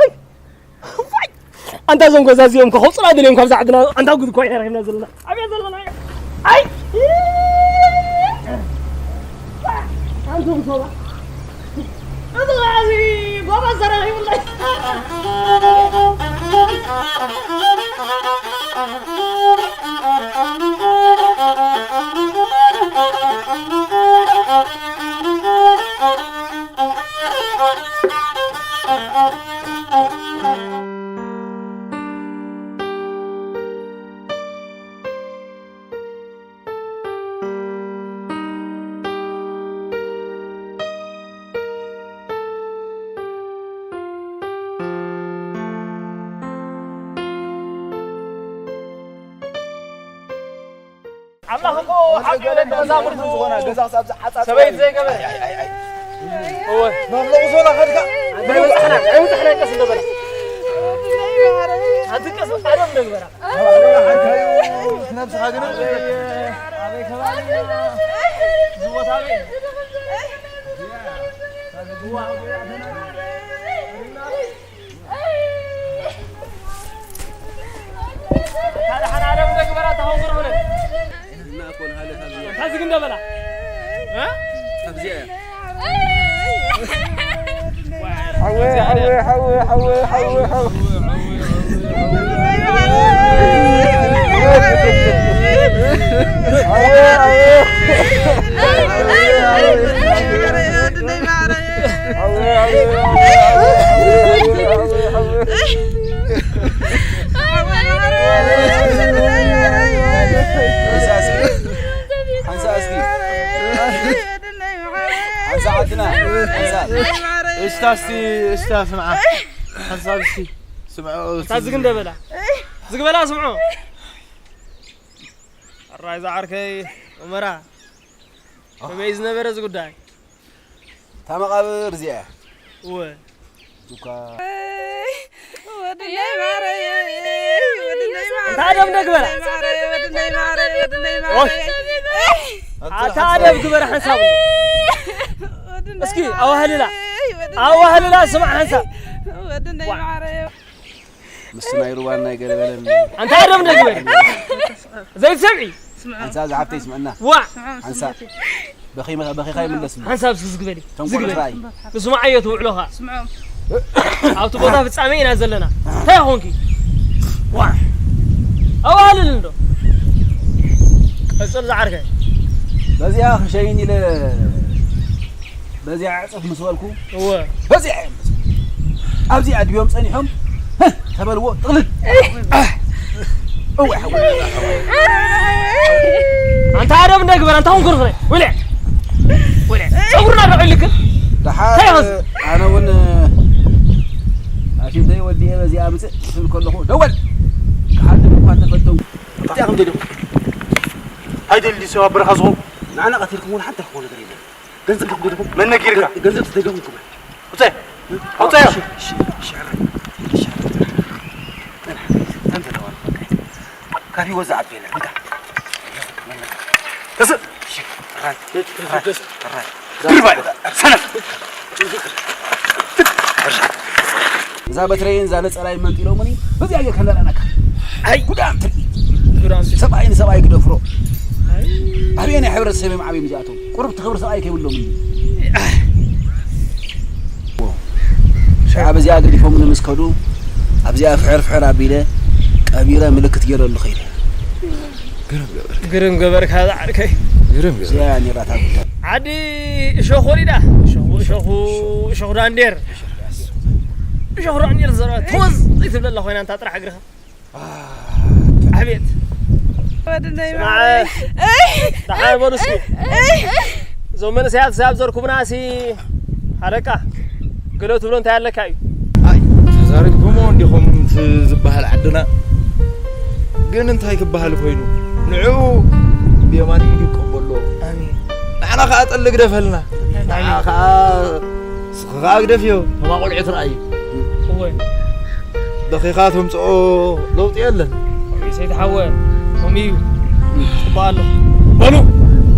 ሃይ! ዋይ! ኣንታ እዞም ገዛ እዚኦም ከኸውፅና ደልዮም ካብዛ ዓድና። ኣንታ ጉድ እኮ ኢና ረኺብና ዘለና። ኣበይ ዘለና? ኣይ! ኣንቱም ሰባት፣ እዚ ኸዓ እዚ ጎበዝ ተረኺቡለይ። ኣምላኽ እኮ ሓቂ ደቂ መዛሙርቱ ዝኾነ ገዛ ክሳብ ዝሓጻጽ ሰበይቲ ዘይገበረ። እወ። መብልቑ ዞና ኸድካ። ኣይበጻሕና፣ ኣይበጻሕና ቀስ እንዶ በላ። ኣንቲ ቀስ ኣደም ንግበራ። ነብስኻ ግን ኣበይ ከባቢ? እዚ ቦታ ኣበይ? ሓንሳ እስኪ። ሓንሳ ዓድና። ሓንሳ። እሽታ እስቲ፣ እሽታ ስምዓ። ሓንሳብ እስቲ ስምዖ። እታ ዝግ እንደ በላ። ዝግ በላ ስምዖ። ኣራይ ዝዓርከይ ኡመራ። ከመይ ዝነበረ እዚ ጉዳይ? እታ መቓብር እዚኣ እያ። እወ። ዱካ። ወድነይ ማረየ፣ ወድነይ ማረየ፣ እንታይ ደም ደግበራ? ወድነይ ማረየ፣ ወድነይ ማረየ፣ ወድነይ ኦይ። ማረየ። ኣታ ደም ግበራ ሓንሳብ እንዶ። ወድነይ እስኪ ማረየ፣ ኣዋህልላ። ወድነይ ኣዋህልላ ማረየ፣ ስማዕ ሓንሳብ። ወድነይ ዋ። ማረየ። ምስ ናይ ሩባን ናይ ገለበለን ኣንታ ደም ደግበራ። ዘይትሰምዒ? ሓንሳ ዝሓብተይ ስምዕና። ዋ። ሓንሳ። በኺ-፣ በኺኻ ይምለስ እሞ። ሓንሳብ እስኪ ዝግበሪ። ተንኮል ዝግበሪ። ጥራይ። ንስማዓዮ ትውዕሎ ኸኣ። ስምዖም። ኣብቲ ቦታ ፍጻሜ ኢና ዘለና። እንታይ ኾንኪ? ዋ። ኣዋህልል እንዶ። ቀጽል ዝዓርከይ። በዚኣ ክሸይን ኢለ በዚኣ ዕጽፍ ምስ በልኩ፣ እወ። በዚኣ እዮም። ኣብዚኣ ድዮም ጸኒሖም? ህህ፣ ተበልዎ ጥቕልል። እወ፣ ሓወይ። ኣንታ ኣደብ እንደ ግበር፣ ኣንታ ኹንኩር ኽረ። ወለ። ወለ። ጸጉርና ዶ ዕልክ? ደሓር፣ እንታይ ይኸስ? ኣነ እውን ኣሽንተይ ወዲኤ በዚኣ ምጽእ ክብል ከለኹ፣ ደወል። ክሓድም እኳ እንተፈተው። እንታይ ከም ደደው? ኣይደሊ ሰብ ኣብ በረኻ ዝኾን? ንዓና ቀቲልኩም እውን ሓንቲ ረኽቦ ነገር የለን። ገንዘብ ትኽጉድኹም? መን ነጊርካ? ገንዘብ ትደገምኩም? ውፀ! ውፀ! እሺ፣ እሺ፣ እሺ፣ ሕራይ። እሺ፣ ሕራይ። ተን ዘለዋ። ካፊ ወዛ ዓቢ የለን። እንካ። ተስእ! እሺ፣ ሕራይ። ሕራይ። ሕራይ። ድርባይ! ሰነፍ! እዛ በትረይን እዛ ነጸላይን መንጢሎምኒ፣ በዚኣ ጌርካ እንዳረኣናካ። ኣይ! ጉዳም ትርኢት። ጉዳም ትርኢት። ሰብኣይ ንሰብኣይ ግደፍሮ። ኣይ! ኣበየናይ ሕብረተሰብ እዮም ዓብዮም እዚኣቶም? ቁሩብ እቲ ክብሪ ሰብኣይ ከይብሎምኒ። ሽዓ በዚኣ ገዲፎምኒ ምስ ከዱ፣ ኣብዚኣ ፍሕር ፍሕር ኣቢለ፣ ቀቢረ ምልክት ገይረሉ ከይደ። ግርም ገበርካ። ግርም ገበርካ ዝዓርከይ። ግርም ገበርካ። እዚኣ እያ ነይራ እታ ጉዳይ። ዓዲ እሾኽ ወሪዳ። እሾኹ፣ እሾኹ፣ እሾኽ ዳንዴር። እሾኽ ዳንዴር ዘረባ ተወዝ ዘይትብለላ ኮይና እንታ ጥራሕ እግርኻ። ኣቤት። ወድነይ ስማዕ፣ ማረይ። ደሓን በሉ እስኪ። እዞም መንእሰያት ሰብ ዘርኩብና ሲ ሃለቃ ገለ ትብሎ እንታይ ኣለካ እዩ? ኣይ፣ ተዛሪብኩሞ እንዲኹም እቲ ዝበሃል ዓድና። ግን እንታይ ክበሃል ኮይኑ? ንዕኡ ብየማን ኢዱ ይቀበሎ። ኣሜን። ንዓና ከኣ ጠሊ ግደፈልና። ኣሜን። ንዓ ከኣ ስኻ ከኣ ግደፍዮ። ተማ ቆልዑት ረኣዩ። እወ። በኺኻ ተምጽኦ ለውጢ የለን። ሰይድ ሓወ፣ ከምኡ እዩ። ጽቡቕ ኣሎ። በሉ፣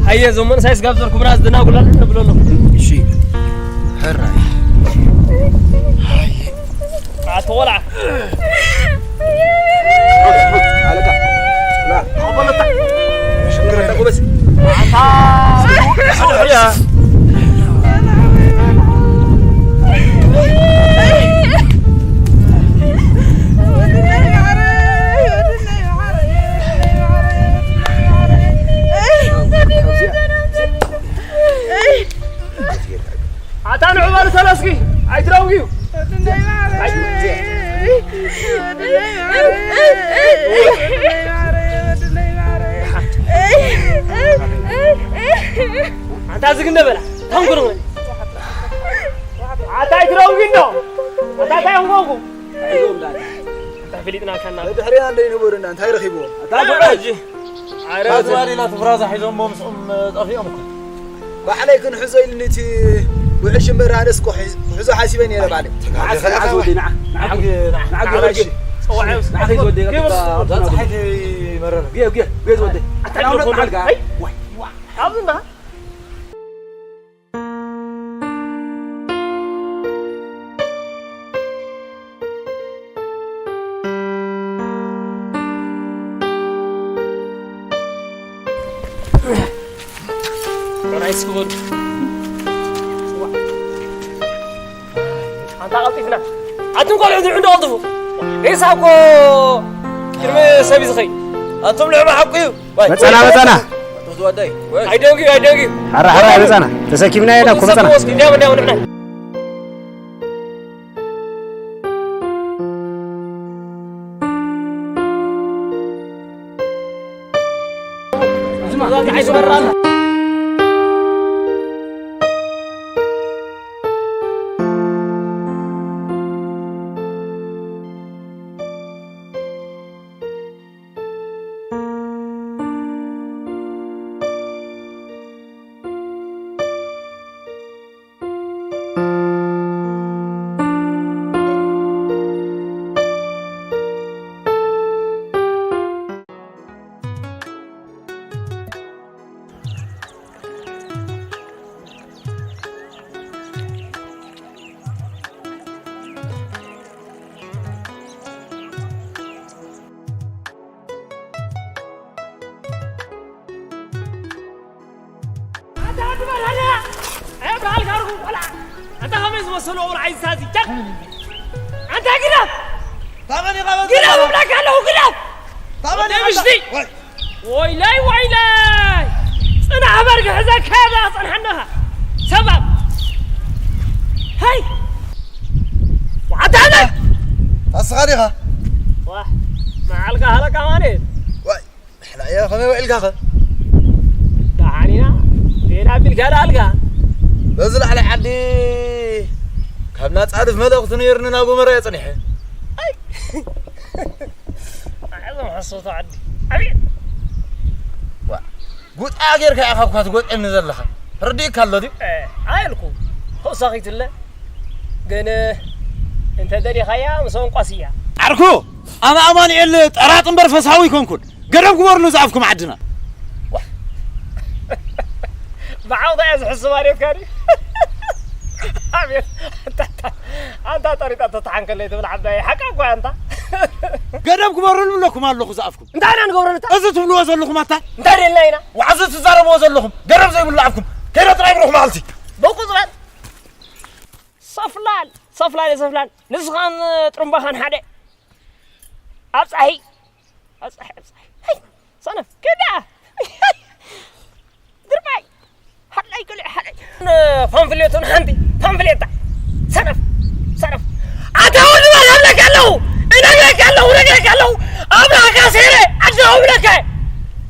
ሃየ፣ እዞም መንእሰይ ስጋብ ዘርኩብና ዝደናጉላል ንብሎ ኣለኹ። እሺ። ሕራይ። ሃየ። ኣቶ ቆልዓ። ኣለቃ። ና። ሽግር የለም። ጎበዝ። ኣታ። ኣታ ንዑ በሉ ተለስኪ፣ ኣይትደንግዩ። ኣንታ ዝግ እንደ በላ፣ ተንኩር። ኣታ ኣይትደንግዩ እንዶ። ኣታ እንታይ ኾንኩ? ኣታ ፈሊጥናካ እና። ድሕሪና እንደ ይነበሩና፣ እንታይ ረኺብዎም? ኣታ ጉዕራጅ። ኣረ ኣዝማድ ኢላ ትፍራዛ ሒዞሞ ምስኦም ጠፊኦም እኮ። ባዕለይ ክንሕዞ ኢልኒ እቲ ውዕል ሽምብራ ኣነስ እኮ ሒዝ-፣ ክሕዞ ሓሲበ ነይረ ባዕለይ። ተጋገኻ ዝወደይ፣ ንዓ፣ ንዓ፣ ንዓ፣ ንዓ፣ ንዓ፣ ግበር፣ እሺ። ንዓ፣ ጸዋዕ፣ ንዓ፣ ከይዝወደይ፣ ግበር። ኣብዛ ጸሓይ ከይመረረ። ግየ፣ ግየ፣ ግየ ዝወደይ። ኣታ ኣታ ኣውነት ንዓልካ። ኣይ፣ ዋይ፣ ዋይ። ኣብዚ እንዳ ራይስ ክቡር። ኣንታ ቀልጢፍና። ኣቱም ቆልዑ ዝዕንዱ ቀልጥፉ። ሬሳ እኮ ቅድሚ ሰብ እዩ ዝኸይድ። ኣቱም ልዕሊ ሓቁ እዩ። በጸና፣ በጸና። ኣይደንግዩ፣ ኣይደንግዩ። ሓራ፣ ሓራ፣ በጸና። ተሰኪምና ኢና እኮ፣ በጸና። ወስድ፣ እንዲያው፣ እንዲያው ንሕና። ኣታ ወዲ በራዳ! ኣይ፣ ብራል ጋርጉ ቆልዓ! ኣታ ከመይ ዝመሰሉ ቆልዓ ይሳዚ? ጃክ! ኣንታ ግዳፍ! ታበል ኢኻ በል ግዳፍ ዘለኻ። እብለካ ኣለኹ፣ ግዳፍ! ታበል ወደ ኢኻ ምሽቲ! ወይ! ወይለይ፣ ወይለይ! ጽናሕ በርጊ ሕዘካ እያ ክጸንሓና ኢኻ። ሰባብ! ሃይ! ዋዕታ በል! ታስኻ ዲኻ? ዋሕ! መዓልካ ሃለካ ማኔ! ወይ! ኣሕላያ ከመይ ውዒልካ ኸ? ደሓን ኢና። ዜና ኣቢልካ ደኣ ኣልካ። በዚ ላዕሊ ዓዲ ካብ ናጻድፍ መልእኽቲ ነይርኒ ናብ ጎመራ እየ ጸኒሐ። ኣይ! እዞም ሓሶት ዓዲ። ኣቤት! ዋ፣ ጉጣ ጌርካ ኢኻ እኳ ትጎጥየኒ ዘለኻ። ርዲእካ ኣሎ ድዩ? እ፣ ኣይልኩ። ተወሳኺትለ። ግን እንተ ደሊኻያ ምስኦም ቋስያ። ዓርኩ! ኣነ ኣማኑኤል ጠራጥ እምበር ፈሳዊ ኣይኮንኩን። ገደብ ግበርሉ ዝኣፍኩም ዓድና። ብዓውታ እያ ዝሕስባ ኔትካ ድዩ? ኣቤት፣ ኣንታ፣ ኣንታ፣ ኣንታ ጠሪጣ ተተሓንከለይ ትብል ዓባይ ሓቃ እኮ እያ ኣንታ። ገደብ ግበርሉ እብለኩም ኣለኹ ዝኣፍኩም። እንታይ ኢና ንገብረሉ እታ? እዚ ትብልዎ ዘለኹም ኣታ? እንታይ ደልና ኢና? ዋዕዚ ትዛረብዎ ዘለኹም ገደብ ዘይብሉ ኣፍኩም። ከይደ ጥራይ ብሩኽ መዓልቲ። ብቁጽረን ሰፍላል፣ ሰፍላል፣ ሰፍላል። ንስኻን ጥሩምባኻን ሓደ። ኣብ ጻሂ፣ ኣብ ጻሂ፣ ኣብ ጻሂ። ሃይ፣ ሰነፍ፣ ከዳ። ድርባይ። ሓላይ፣ ቅልዕ፣ ሓላይ። ፓምፍሌቱን ሓንቲ፣ ፓምፍሌታ። ሰነፍ፣ ሰነፍ። ኣታ ወዲ ባል እብለካ ኣለኹ፣ እነግረካ ኣለኹ፣ እነግረካ ኣለኹ። ኣብራካ ሰይረ፣ ኣደ እብለካ።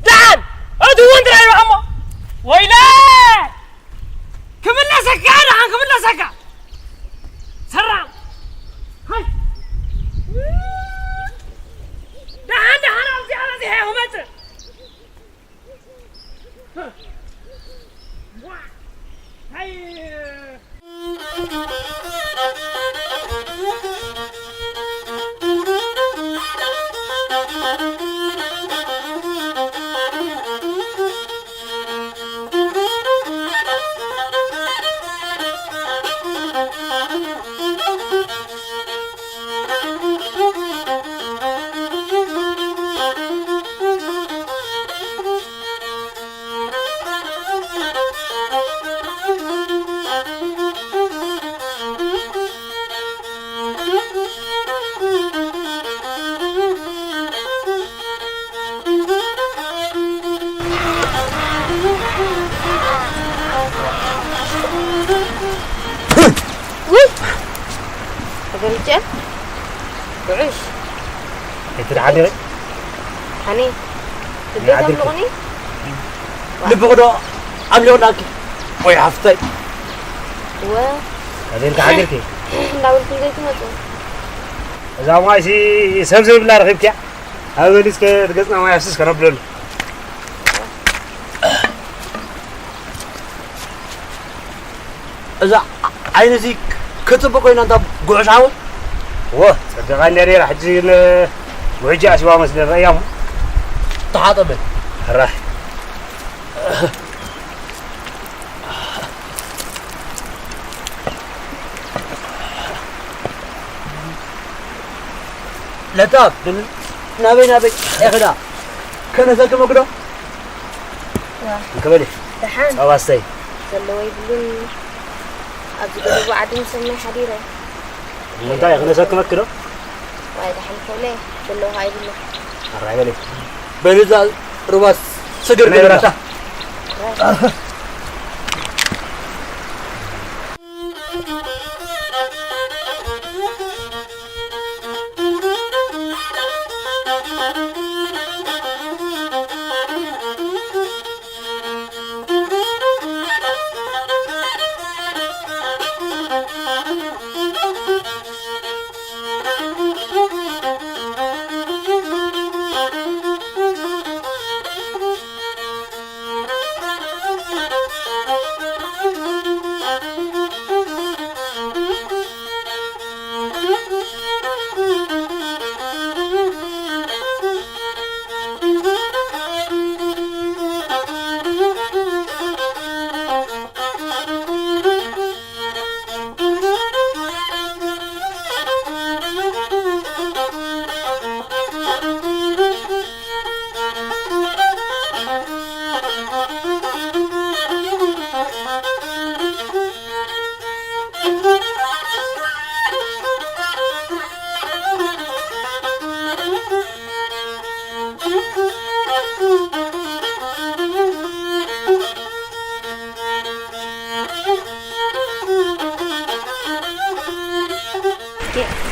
ደሓን፣ እቲ እውን ጥራይ እሞ። ወይለ! ክምለሰካ፣ ደሓን ክምለሰካ። ሰራቕ። ሃይ። ደሓን፣ ደሓን ኣብዚኣ በዚሐ ክመጽእ። ሃይ። ውይ! ተገልጨ? ጉዕሽ! ኣይትደሓኒ ርእ? ሓኒ፣ ልበይ ሓዲርኪ። ተምልቑኒ? ልብኺ ዶ ኣምሊቑናኪ? ወይ ሓፍተይ። እወ። ኣበይ ኢልካ ሓዲርኪ? እንዳበልኩም ዘይትመጹ። እዛ ማይሲ ሰብ ዘይብላ ረኺብኪያ? ኣብ በሊ እስከ ትገጽና ማይ ኣፍስስ ከነብለሉ። እዛ ዓይነዚ ክጽብቕ ኮይና እንታ ጉዕሽ ዓወት? ወ፣ ጸቢቓ እንድያ ነይራ፣ ሕጂ ግን ጉዕጃ ኣስዋ መስለን ረእያ እሞ። ተሓጠበ። ኣራሕ። ለታ፣ ናበይ ናበይ ኢኽዳ? ከነሰክመክ ዶ? ዋ፣ እንክበል። ደሓን። ጸባ ስተይ። ዘለዎ ይብሉን ኣብዚ ገደቡ ዓዲ ምስ ሰማይ ሓዲረ። እንታይ ክነሰክመክ ዶ? ዋይ፣ ደሓን ኮለ፣ ዘለዎ ኣይብሉ። ኣራይ በለይ። በልዛ ሩባ ስግር ናይ ግብራታ።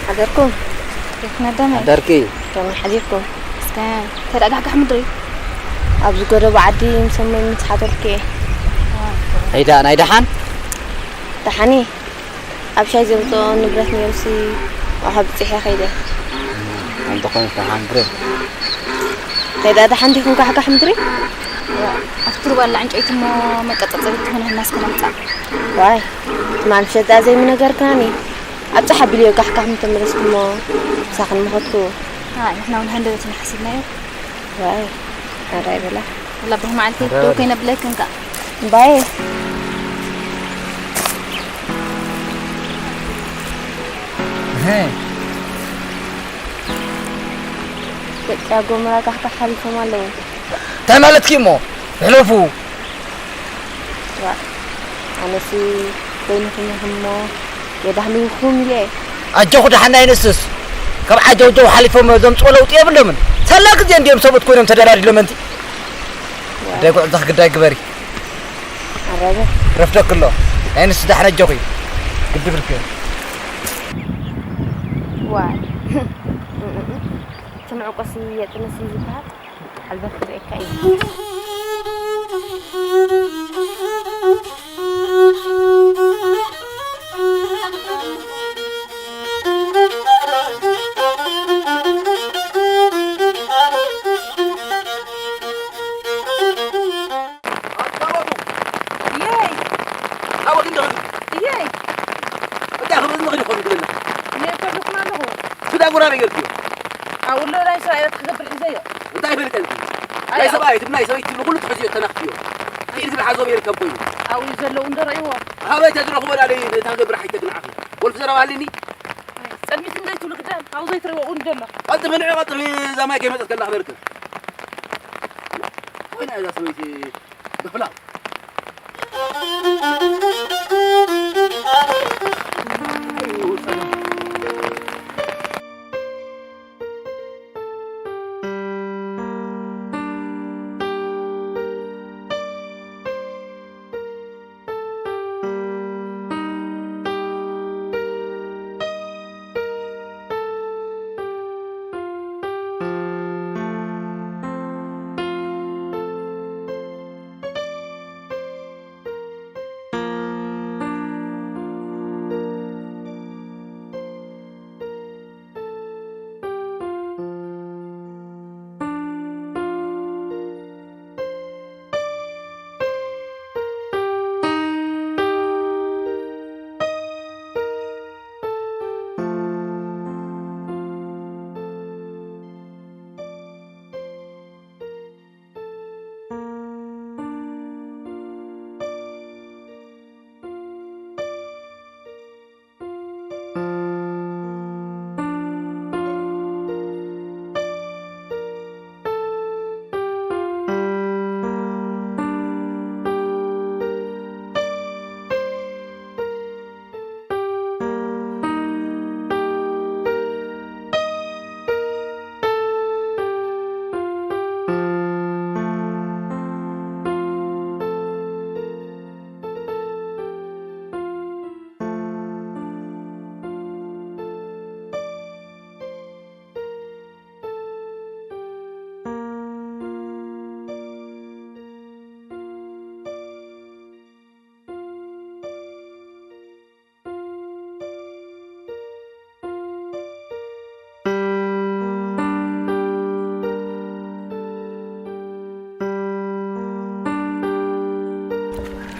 ሓደርኩም። ኬፍ ነደመ። ሓደርኪ። ከመይ ሓዲርኩም? እስከ ተዳጋጋሕ ምድሪ። ኣብዚ ጎደቦ ዓዲ ምስ እመይ ምስ ሓደርኩ እየ። ሄዳ ናይ ደሓን? ደሓን እየ። ኣብ ሻይ ዘምጽኦ ንብረት ነይሩሲ፣ ኣቕሑ ኣብጺሐ ከይደ። እንተኾነ ደሓን ብሬ። እንታይ ደኣ ደሓን ዲኹም ጋሕጋሕ ምድሪ? ኣብቲ ሩባ ኣላ ዕንጨይቲ እሞ መቀጻጸሪ ትኾነና እስከ ነምጽኣ። ዋይ፣ ትማል ምሸት ደኣ ዘይምነገርካኒ። ኣብ ጸሓ ቢልዮ ጋሕጋሕ ምተመለስኩሞ ምሳኽን ምኸድኩ። ኣይ፣ ንሕና እውን ሃንደበት ኢና ሓሲብናዮ። ዋይ፣ ኣራይ በላ። ወላ ብሩህ መዓልቲ ኣራይ ደው በላ። ከይነብለክን ከኣ። እምባየ። እህ። ደቂ ኣጎመራ ጋሕጋሕ ሓሊፎም ኣለዉ። እንታይ ማለትኪ እሞ? ሕለፉ። ዋ፣ ኣነሲ በይንኹም ኢኹም እሞ የዳህልውኹም ኢለ። ኣጆኹ ደሓን ኣይንስስ። ካብ ዓጀውጀው ሓሊፎም ዘምጽኦ ለውጢ የብሎምን። ሳላ ግዜ እንድዮም ሰብኡት ኮይኖም ተደላዲሎም ኣንቲ። ዋ። ኣደይ ጉዕዞኺ ግዳይ ግበሪ። ኣረበ። ረፍደክሎ። ኣይንስ ደሓን ኣጆኺ። ግድብልኪ። ዋይ። እቲ ንዕቆሲ የጥንሲ ዝበሃል። ሓልበት ክርእየካ እዩ። ኣትካባቡ። እየይ። ኣወ ግን ደኸሉ። እየይ። እንታይ ክብሪ ዝኽእል ይኾን ዝብለና? እየ፣ ተብልኩም ኣለኹ። ብዳ ጉራ በይ ጌርክዮ። ኣብኡ ኣሎ ናይ ሰብኣይ ቤት ክገብር ሒዘዮ። እንታይ ይፈልጠልኪ? ኣይ፣ ናይ ኣብ- ሰብኣይ ትብሊ ናይ ሰበይቲ ትብሊ ኩሉ ትሕዝዮ ተናኽፍዮ። እቲ ኢድ ዝብል ሓዞ ይርከብ ኮይኑ። ኣብኡ ዘለዉ እንዶ ረእይዎ። ሃበይ ተዝረኽቦ ዳለይ እታ ገብር ሓይተ ግን ዓኺ። ወልፊ ዘረባ ሃልኒ። ኣይ፣ ጸልሚት እንዶ ይትብሉ ግዳን፣ ኣብኡ ዘይትረእይዎ እውን ደሎ። ቀልጥፊ ንዒ ቀልጥፊ እዛ ማይ ከይመጸት ከላ ክበርክ። ኮይና እዛ ሰበይቲ ብፍላው።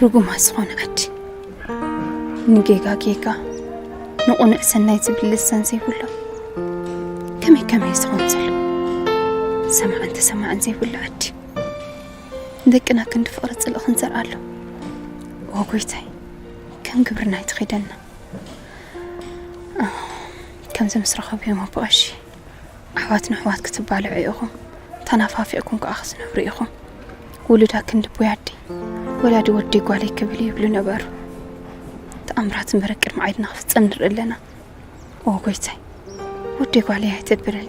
ርጉማት ዝኾነ ዓዲ፣ ንጌጋ ጌጋ፣ ንቑኑዕ ሰናይ ዝብል ልሳን ዘይብሉ፣ ከመይ ከመይ ዝኾን ዘሎ፣ ሰማዕን ተሰማዕን ዘይብሉ ዓዲ፣ ንደቅና ክንዲ ፍቕሪ ጽልኢ ክንዘርኣሉ፣ ኦ ጎይታይ፣ ከም ግብርና ኣይትኺደና። ከምዚ ምስ ረኸብዮም ኣቦ ቀሺ፣ ኣሕዋት ንኣሕዋት ክትባልዑ ኢኹም፣ ተናፋፊቕኩም ከኣ ክትነብሩ ኢኹም። ውሉዳ ክንዲ ኣቦይ ኣደይ፣ ወላዲ ወደይ ጓለይ ክብል ይብሉ ነበሩ። ተኣምራት እምበር ቅድሚ ዓይንና ክፍጸም ንርኢ ኣለና። ኦ ጎይታይ፣ ወደይ ጓለይ ኣይተብለኒ።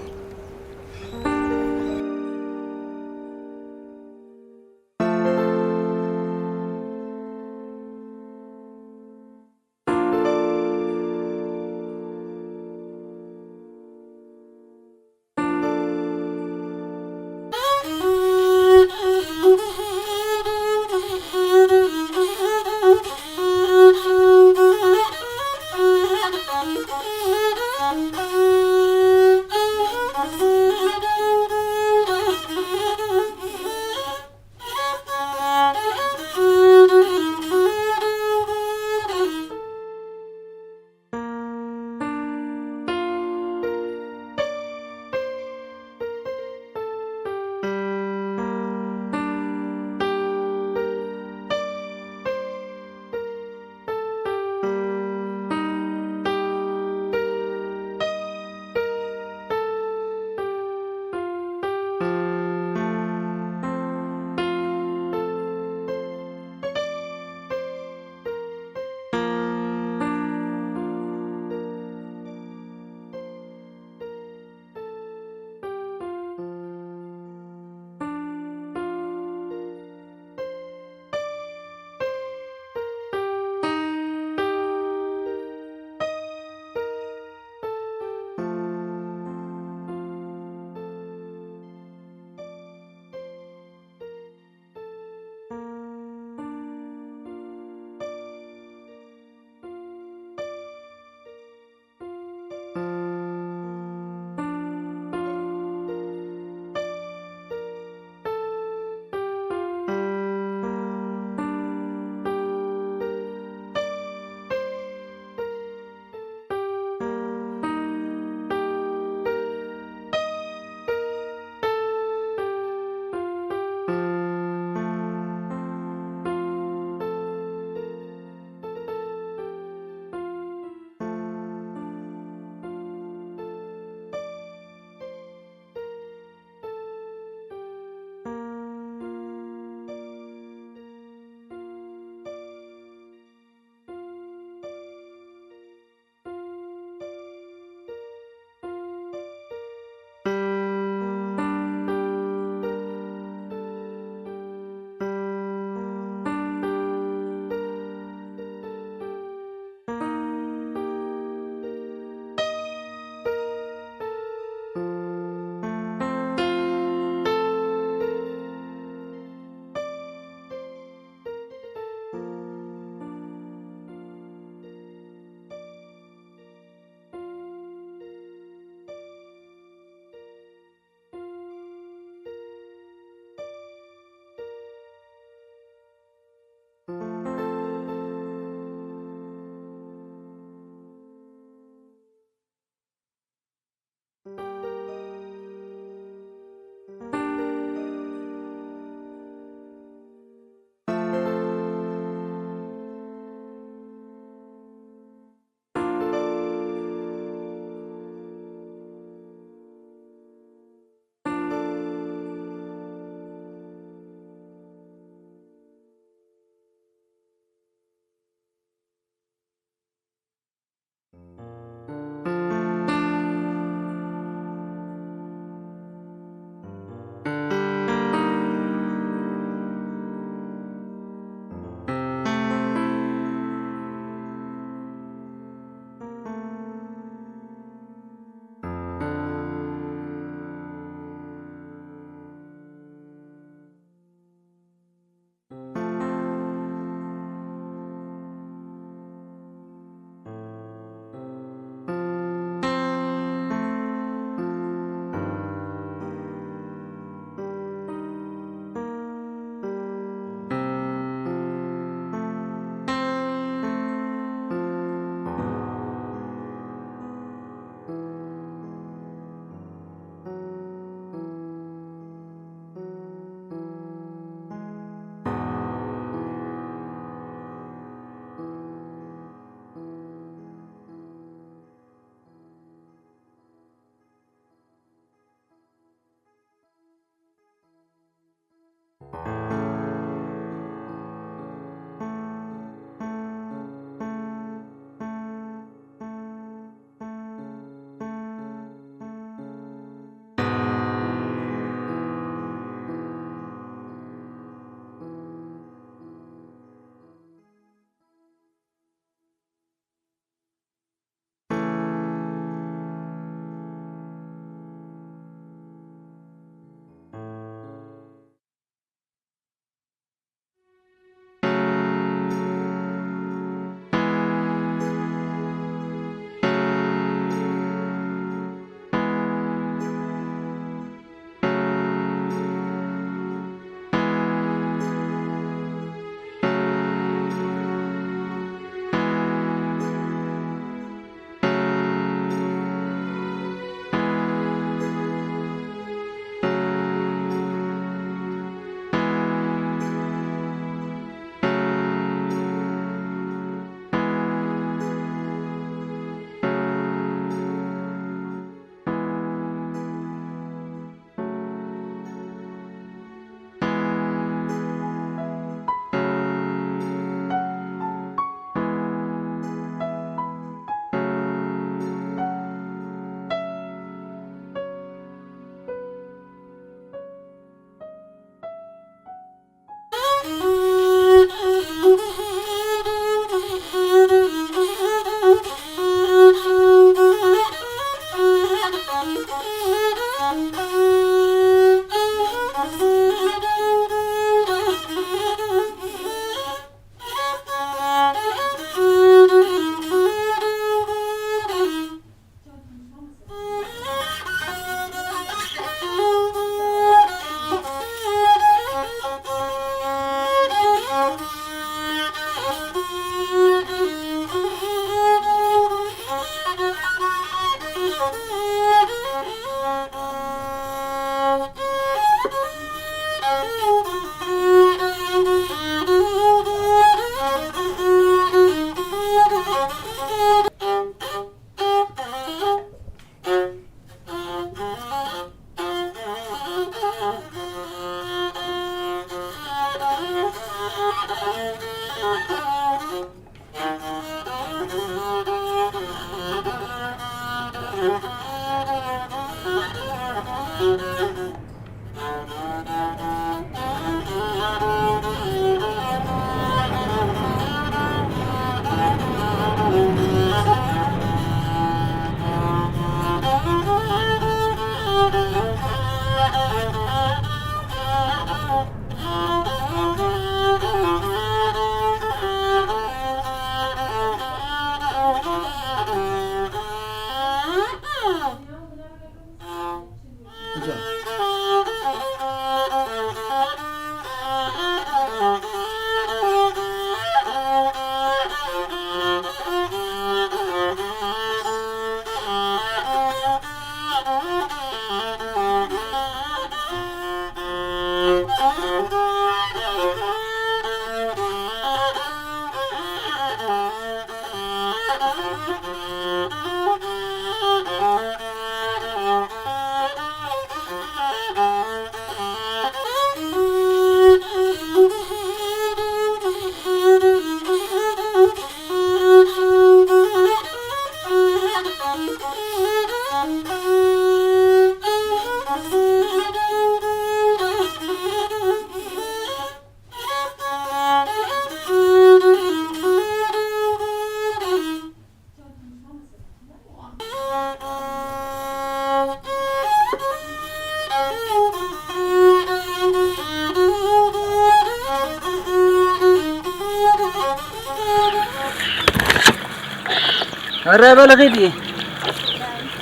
ኧረ በል ኺድ።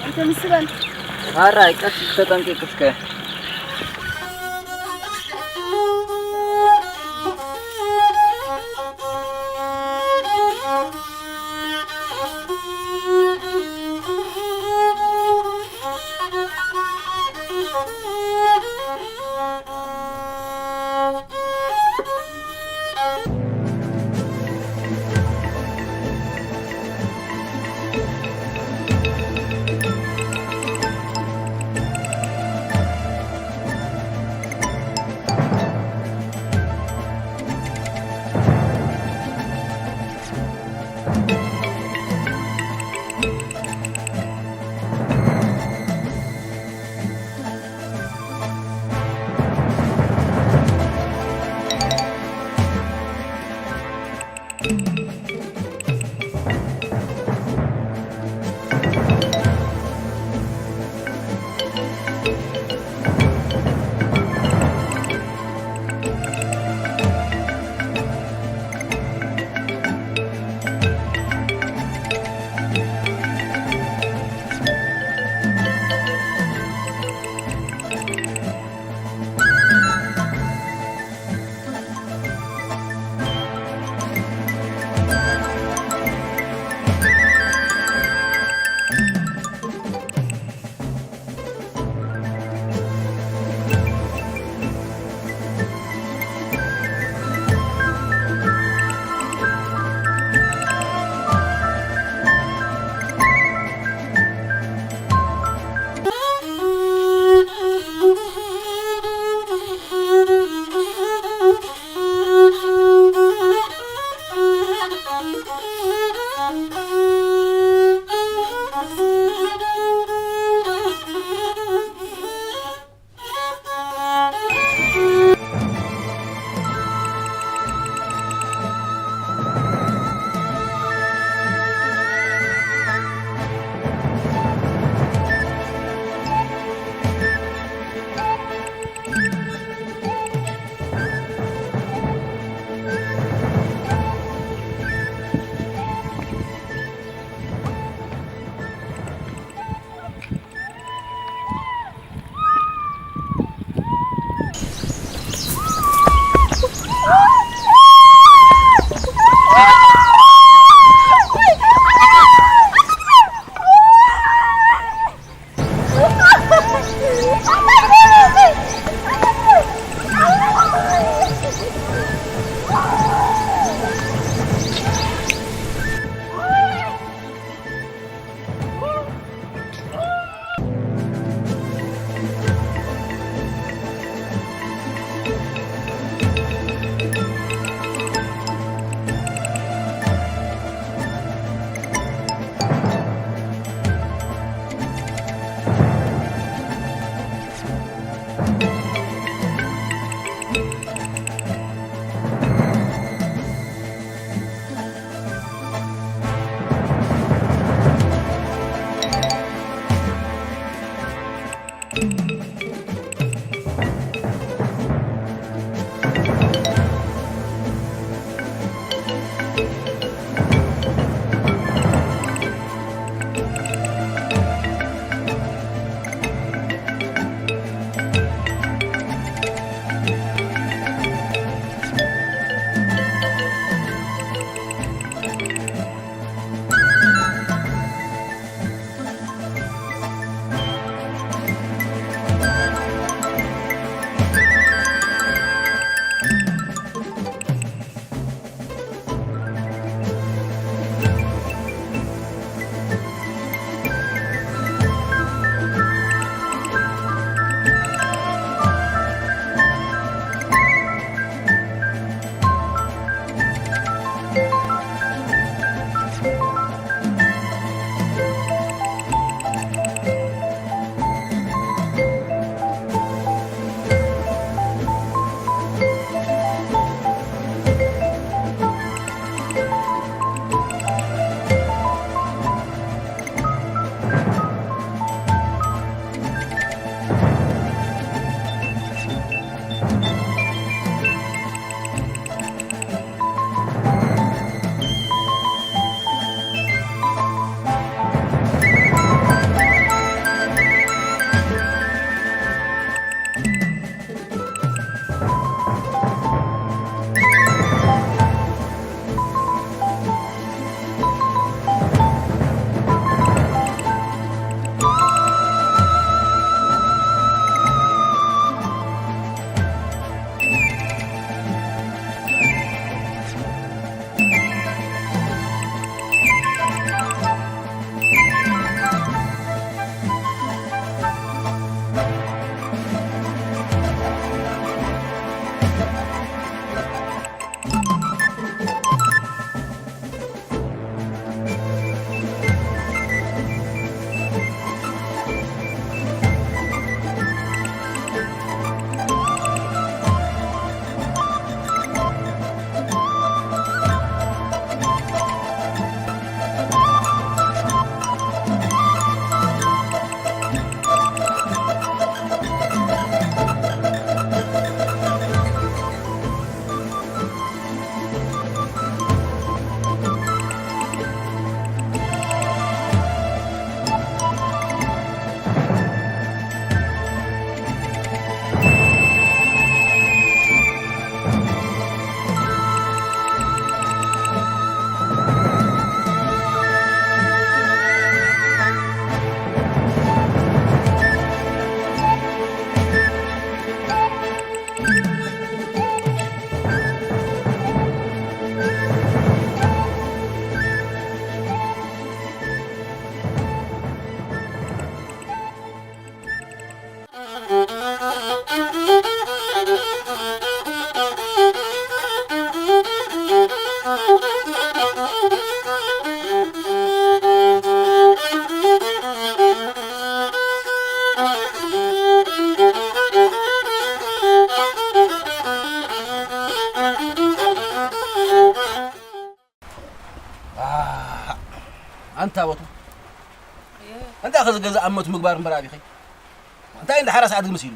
እንተ ምስበል። ኧረ ቀስ ተጠንቀቂ እስከ። እንታወቱ እንታይ ከዚ ገዛ ኣመቱ ምግባር እምበር ኣቢኸይ እንታይ እንዳ ሓራ ሰዓት ግምስ ኢሉ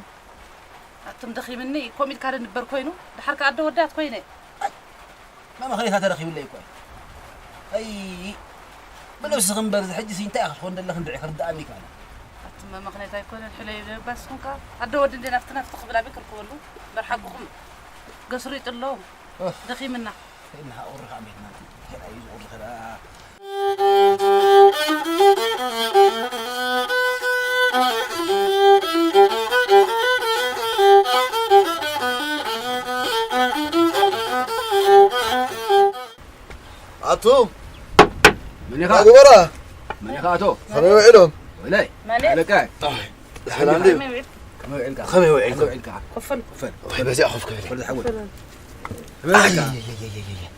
ኣቱም ደኺምኒ። ኮም ኢልካ ንበር ኮይኑ ድሓር ከኣ ኣደ ወዳት ኮይነ መመኽኔታ ተረኺብለይ እኮ ኣይ ብነብስኺ እምበር እዚ ሕጂ እንታይ ክትኾን ደለኽ እንድዒ ክርድኣኒ ይከኣል ኣቱም መመኽኔታ ኣይኮነን ሕለዩ ባስኹም ከኣ ኣደ ወዲ እንደ ናፍቲ ናፍቲ ክብል ኣበይ ክርከበሉ እምበር ሓቅኹም ገስሩ ይጥለዎም ደኺምና ከይድና ቁሪ ከዓ ቤትና ከይዳ እዩ ዝቁሪ ከይዳ ኣቱም መን ኢኻ? ኣግበራ መን ኢኻ ኣቶ? ከመይ ውዒሎም? ወላይ መን? ኣለካ ሰላም ድዩ? ከመይ ውዒልካ? ከመይ ውዒልካ? ከመይ ውዒልካ? ኮፈል። ኮፈል። ወይ በዚኣ ኮፍ ክብል። ኮፈል ዝሓወል። ከመይ ውዒልካ? ኣይ፣ ኣይ፣ ኣይ፣ ኣይ፣ ኣይ።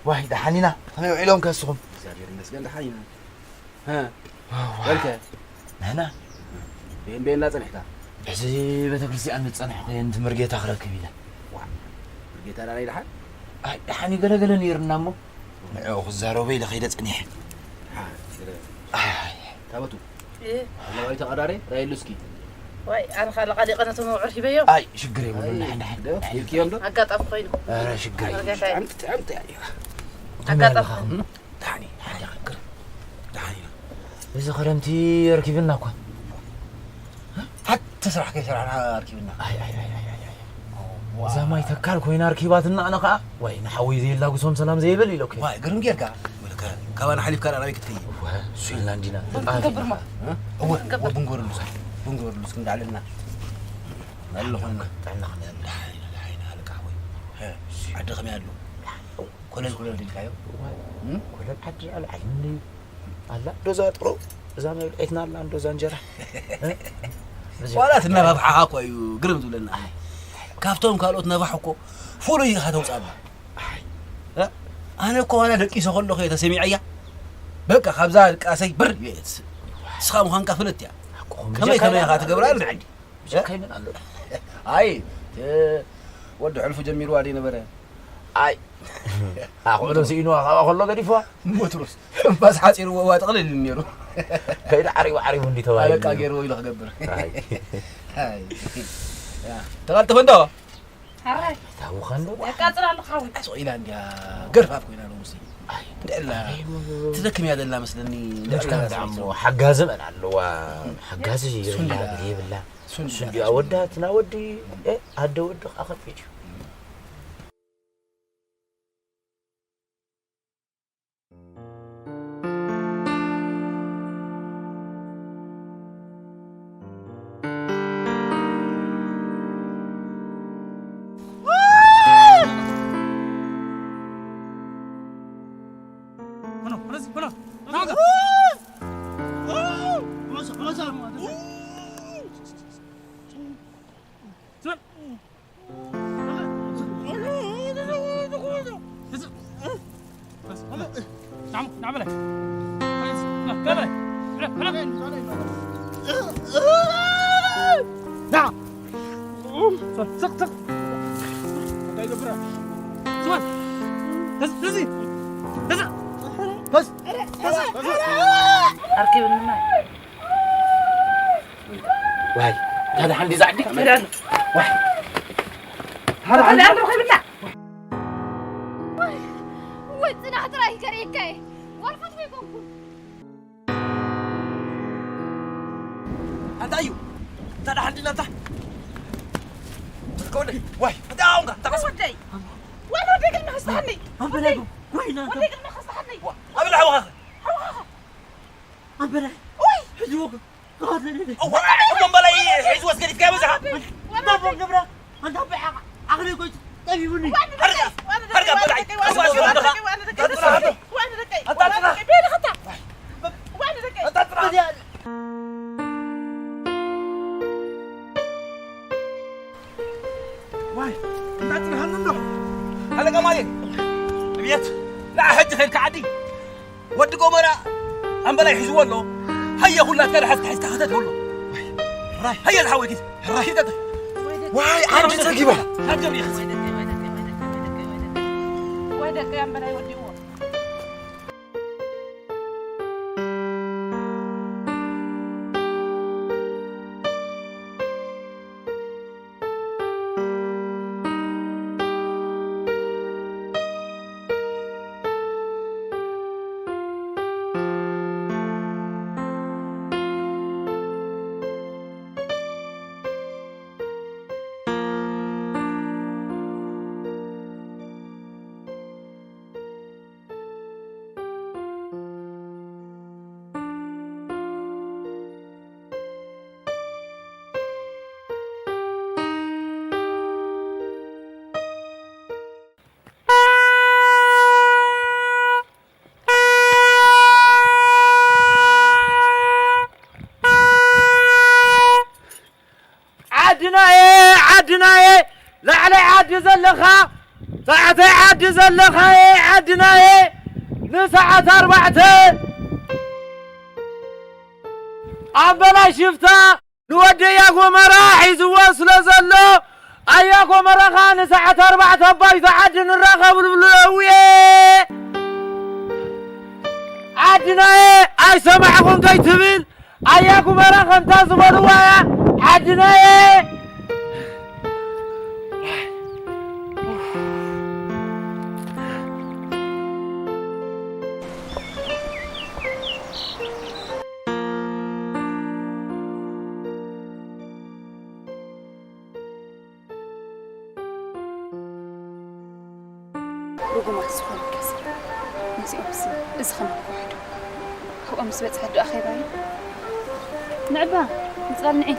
ዋይ ደሓን ኢና። ከመይ ውዒሎም ከስኹም? እግዚኣብሔር ይመስገን ደሓን ኢና። ሀ? ዋዋ። በልከ? ንሕና? ቤን ቤን ላጸኒሕካ? ሕዚ ቤተክርስትያን ምጸንሕኩ እየ፣ እንት መርጌታ ክረክብ ኢለ። ዋ፣ መርጌታ ዳናይ ደሓን? ኣይ፣ ደሓን ይገለገለ ነይርና እሞ፣ ንዕኡ ክዛረቦ ኢለ ከይደ ጸኒሐ። ደሓን፣ ይገለገለ። ኣይ። ታቦቱ? እ? ኣለዋይ ተቐዳሪ? ራይሉ እስኪ። ዋይ፣ ኣነ ኻልእ ቃል የቐነቶም ኣውዕር ሂበዮም። ኣይ፣ ሽግር የብሉን፣ ኣይ፣ ደሓን፣ ደሓን። ዶ? ሂብክዮም ዶ? ኣጋጣሚ ኮይኑ። ኧረ፣ ሽግር የብሉን። መርጌታ። ጥዕምቲ፣ ጥዕምቲ፣ ኣይ። ኣጋጣሚ ኮይኑ። ደሓን፣ ሓደ ክክር። ደሓን ኢና። እዚ ክረምቲ ኣርኪብና እኳ። ሓንቲ ስራሕ ከይሰራሕና ኣርኪብና። ኣይ፣ ኣይ፣ ኣይ፣ ኣይ፣ ኣይ፣ ኣይ። እዋ። እዛ ማይ ተካል ኮይና ኣርኪባትና ኣነ ኸኣ፣ ዋይ፣ ንሓወይ ዘየላግሶም ሰላም ዘየብል ኢለ እኮ። ዋይ፣ ግርም ጌርካ። ወልከ፣ ካባና ሓሊፍካ ናበይ ክትከይድ? እዋ፣ ሱልና እንዲና። ቡን ክንገብር ማ? እ? እወ፣ ክንገብር። እወ፣ ቡን ገበረሉ እስኪ። ቡን ገበረሉ እስኪ እንዳዕለልና። ኣሎ ኮይና። ጥዕና ከመይ ኣሎ? ደሓን ኢና፣ ደሓን ኢና፣ ኣለቃ ሓወይ። ሀ፣ ዓዲ ከመይ ኣሎ? ኮለል ኮለል ኢልካዮ? እም? ኮለል ዓዲ ኣልዓል እንድዩ። ኣላ፣ ዶዛ ጥሮ፣ እዛ መብልዒትና ኣላ፣ ዶዛ እንጀራ። እ? ዋላ እቲ ነፋፍሓኻ እኮ እዩ ግርም ዝብለና። ኣይ። ካብቶም ካልኦት ነፋሕ እኮ ፍሉይ ኢኻ ተውፅኣና። ኣይ። እ? ኣነ እኮ ዋላ ደቂሰ ከለኹ እየ ተሰሚዐያ። በቃ፣ ካብዛ ድቃሰይ ብር እየ ትስእ። ንስኻ ምዃንካ ፍልጥ እያ። ኣኮ፣ ከመይ ብጀካ ከመይ ኢኻ ኢኻ ትገብራ? ትብለኒ። ብጀካ ይመን ኣሎ። ኣይ፣ እ፣ ወዲ ሕልፉ ጀሚርዋ ደይ ነበረ። ኣይ። ኣኾሎ ስኢንዋ ካብኣ ከሎ ገዲፍዋ። ወትሮስ እምባስ ሓጺርዎ እዋ ጥቕልል ኢሉ ነይሩ። ከይዱ ዓሪቡ ዓሪቡ እንዲ ተባሂሉ ኣለቃ ነይሩ። ገይርዎ ኢሉ ክገብር። ኣይ። ኣይ። ያ፣ ተቐልጥፍ እንዶ? ሓራይ። ታውኻ እንዶ? የቃጽል ኣሎ ሓዊ። ኣስቕ ኢላ እንድያ ገርፋፍ ኮይና ሎምሲ። ኣይ። እንድዕላ ኣይ፣ ሞ-፣ ትደክም እያ ዘላ መስለኒ። እንድዕላ መሽካም ደኣ እሞ ሓጋዚ መን ኣለዋ? ሓጋዚ ሱንዲ የብላ፣ ደኣ። የብላ። ሱንዲ ሱንዲ ደኣ። ኣወዳትና ወዲ፣ እ፣ ኣደ ወዲ ከኣ ከፊት እዩ። ኣርኪብኒ ማይ። ዋይ፣ ታዲያ ሓንዲ ዛዕዲ? ተዳሉ። ዋይ። ታዲያ ሓንዲ ኣንተ ኸይብላ። ወይ፣ ወይ፣ ጽናሕ ጥራይ ከርእየካ እየ። ጓል ፈትወ ኣይኮንኩን። ኣንታ እዩ። ታዲያ ሓንዲ ናብታ። ትርከወለይ። ዋይ፣ እንታይ ኣሁንካ? እንታይ ቀስ-? ወደይ። ዋይ፣ ወደይ ግን መኸስተሃኒ። ኣንበላይ ወደይ። ወይና። ወደይ ግን መኸስተሃኒ። ዋ፣ ኣበላ ሓውኻኸ? ሓውኻኸ። ኣንበላይ። ወይ። ሕጂ ወግ-፣ እዋ፣ እሞ እምበላይ ሒዝወስ ገዲፍካዮ በዚኻ? ባቦ ገብረ፣ ኣንታ ብሓ-፣ ዓቕለይ ጎይቱ ጠቢቡኒ። ኣርጋ፣ ኣርጋ በላይ። ዋይ፣ እንታይ ጽንሓኒ እንዶ? ኣለቃ ማርያም፣ እብየት፣ ንዓ ሕጂ ኸይድካ ዓዲ። ወዲ ጎመራ ኣምበላይ ሒዝዎ ኣሎ። ሃየ፣ ኩላትካ ደሓዝካ ሒዝካ ክተት በሎ። ራይ። ሃየ፣ ዝሓወይ ግዜ። ራይ። ኪድ ቀጥል። ዋይ፣ ዓዲ ጸጊባ። ናብ ገብሪ ይኽስ። ወይ ደቀይ ኣምበላይ ወዲእዎ። ዘለኻ ሰዓተይ ዓዲ ዘለኻየ ዓድናየ ንሰዓት ኣርባዕተ ኣበላ ሽፍታ ንወደያ ጎመራ ሒዝዎ ስለ ዘሎ ኣያ ጎመራኻ ንሰዓት ኣርባዕተ ኣባይቶ ዓዲ ንራኸብሉ ብለውየ ዓድናየ ኣይሰማዕኹን ከይትብል ኣያ ጉመራ ከምታ ዝበልዋ እያ ዓድናየ። ርጉማት ዝኾኑ ገዛ ነዚኦም እዚ ከመይ ክውሕዱ ኣብኦም ምስ በፅሐት ዶ ኣኼባ እዩ ንዕባ ንፅላል ንዒ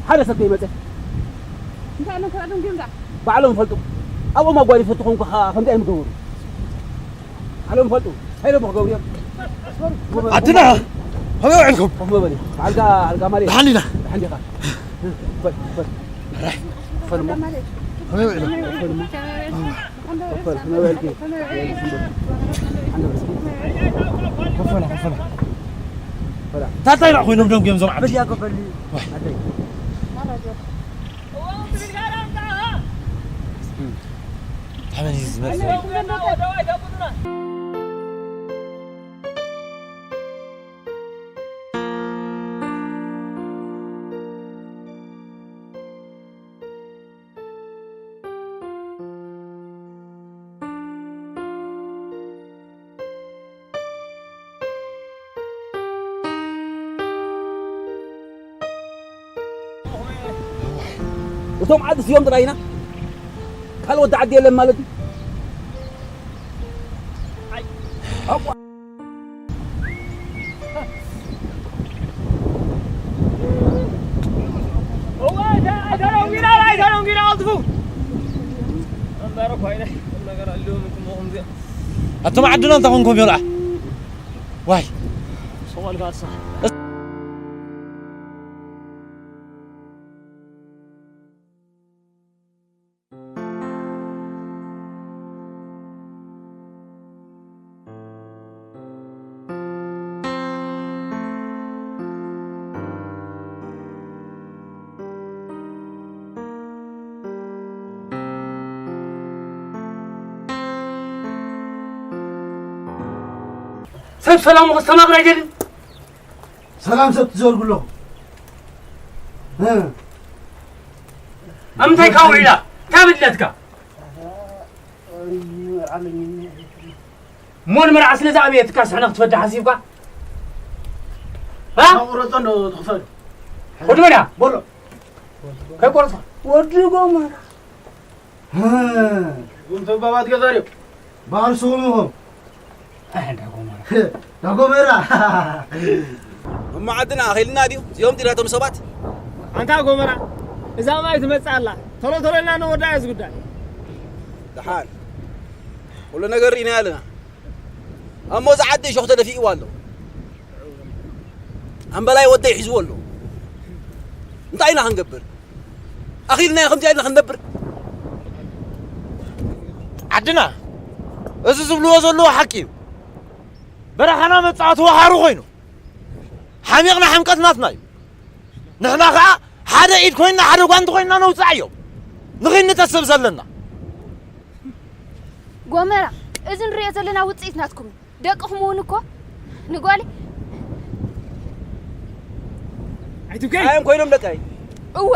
ሓደ ሰብ ከይመፀ እንታይ ኣሎም ከላዶም ጌም ዳ ባዕሎም ፈልጡ ኣብኦም ኣጓዲፈ ትኾንኩ ከምዚ ኣይምገበሩ ባዕሎም ፈልጡ እንታይ ደሞ ክገብሩ እዮም ኣትና ከመይ ውዕልኩም ኮፍ መበል ኣልጋ ኣልጋ ማለት ደሓን ኢና ደሓን ዲኻ ፈል ፈል ፈል እሞ ከመይ ውዕልኩም ፈል ፈል መበል ኪ ታታይ ራ ኮይኖም ደም ገም ዞም ዓዲ በዚያ ገበል ኣደይ ታመን ዝመጽእ እቶም ዓዲ ስዮም ጥራይ ኢና ካልእ ወዲ ዓዲ የለን ማለት እዩ ኣቶም ዓድና እንተ ኾንኩም ዮልዓ ዋይ ሰብ ሰላሙ ክስተማቕር ኣይደልን ሰላም ሰብ ትዘርጉ ኣለኹ ኣብ ምንታይ ካብ ውዒላ እንታይ በድለትካ እሞ ንመርዓ ስለ ዝኣበየትካ ስሕነ ክትፈዲ ሓሲብካ ቁረፆ እንዶ ትኽፈሉ ወዲ መን እያ በሎ ከይቆረፅካ ወዲ ጎመራ ጉምቱ ባባት ገዛሪው ባህር ስኹም ኢኹም ዳጎመራ እሞ ዓድና ኣኺልና ድዩ እዚኦም ዲላቶም ሰባት ኣንታ ጎመራ እዛ ማይ ትመፅእ ኣላ ቶሎ ቶሎ ኢልና ንወዳ እዚ ጉዳይ ደሓን ኩሉ ነገር ርኢና ኣለና እሞ እዚ ዓዲ እሾኽ ተደፊእዋ ኣሎ ኣምበላይ ወደይ ሒዝዎ ኣሎ እንታይ ኢና ክንገብር ኣኺልና ከምዚ ኣይና ክንነብር ዓድና እዚ ዝብልዎ ዘለዎ ሓቂ እዩ በረኻና መጻወቲ ወሃሩ ኮይኑ ሓሚቕና ሕምቀት ናትና እዩ ንሕና ኸዓ ሓደ ኢድ ኮይንና ሓደ ጓንቲ ኮይንና ነውፅኣዮ ንኽንተስብ ዘለና ጎመራ እዚ ንሪኦ ዘለና ውፅኢት ናትኩም እዩ። ደቅኹም እውን እኮ ንጓለይ ኣይትብከይ። ኣዮም ኮይኖም ደቃይ። እወ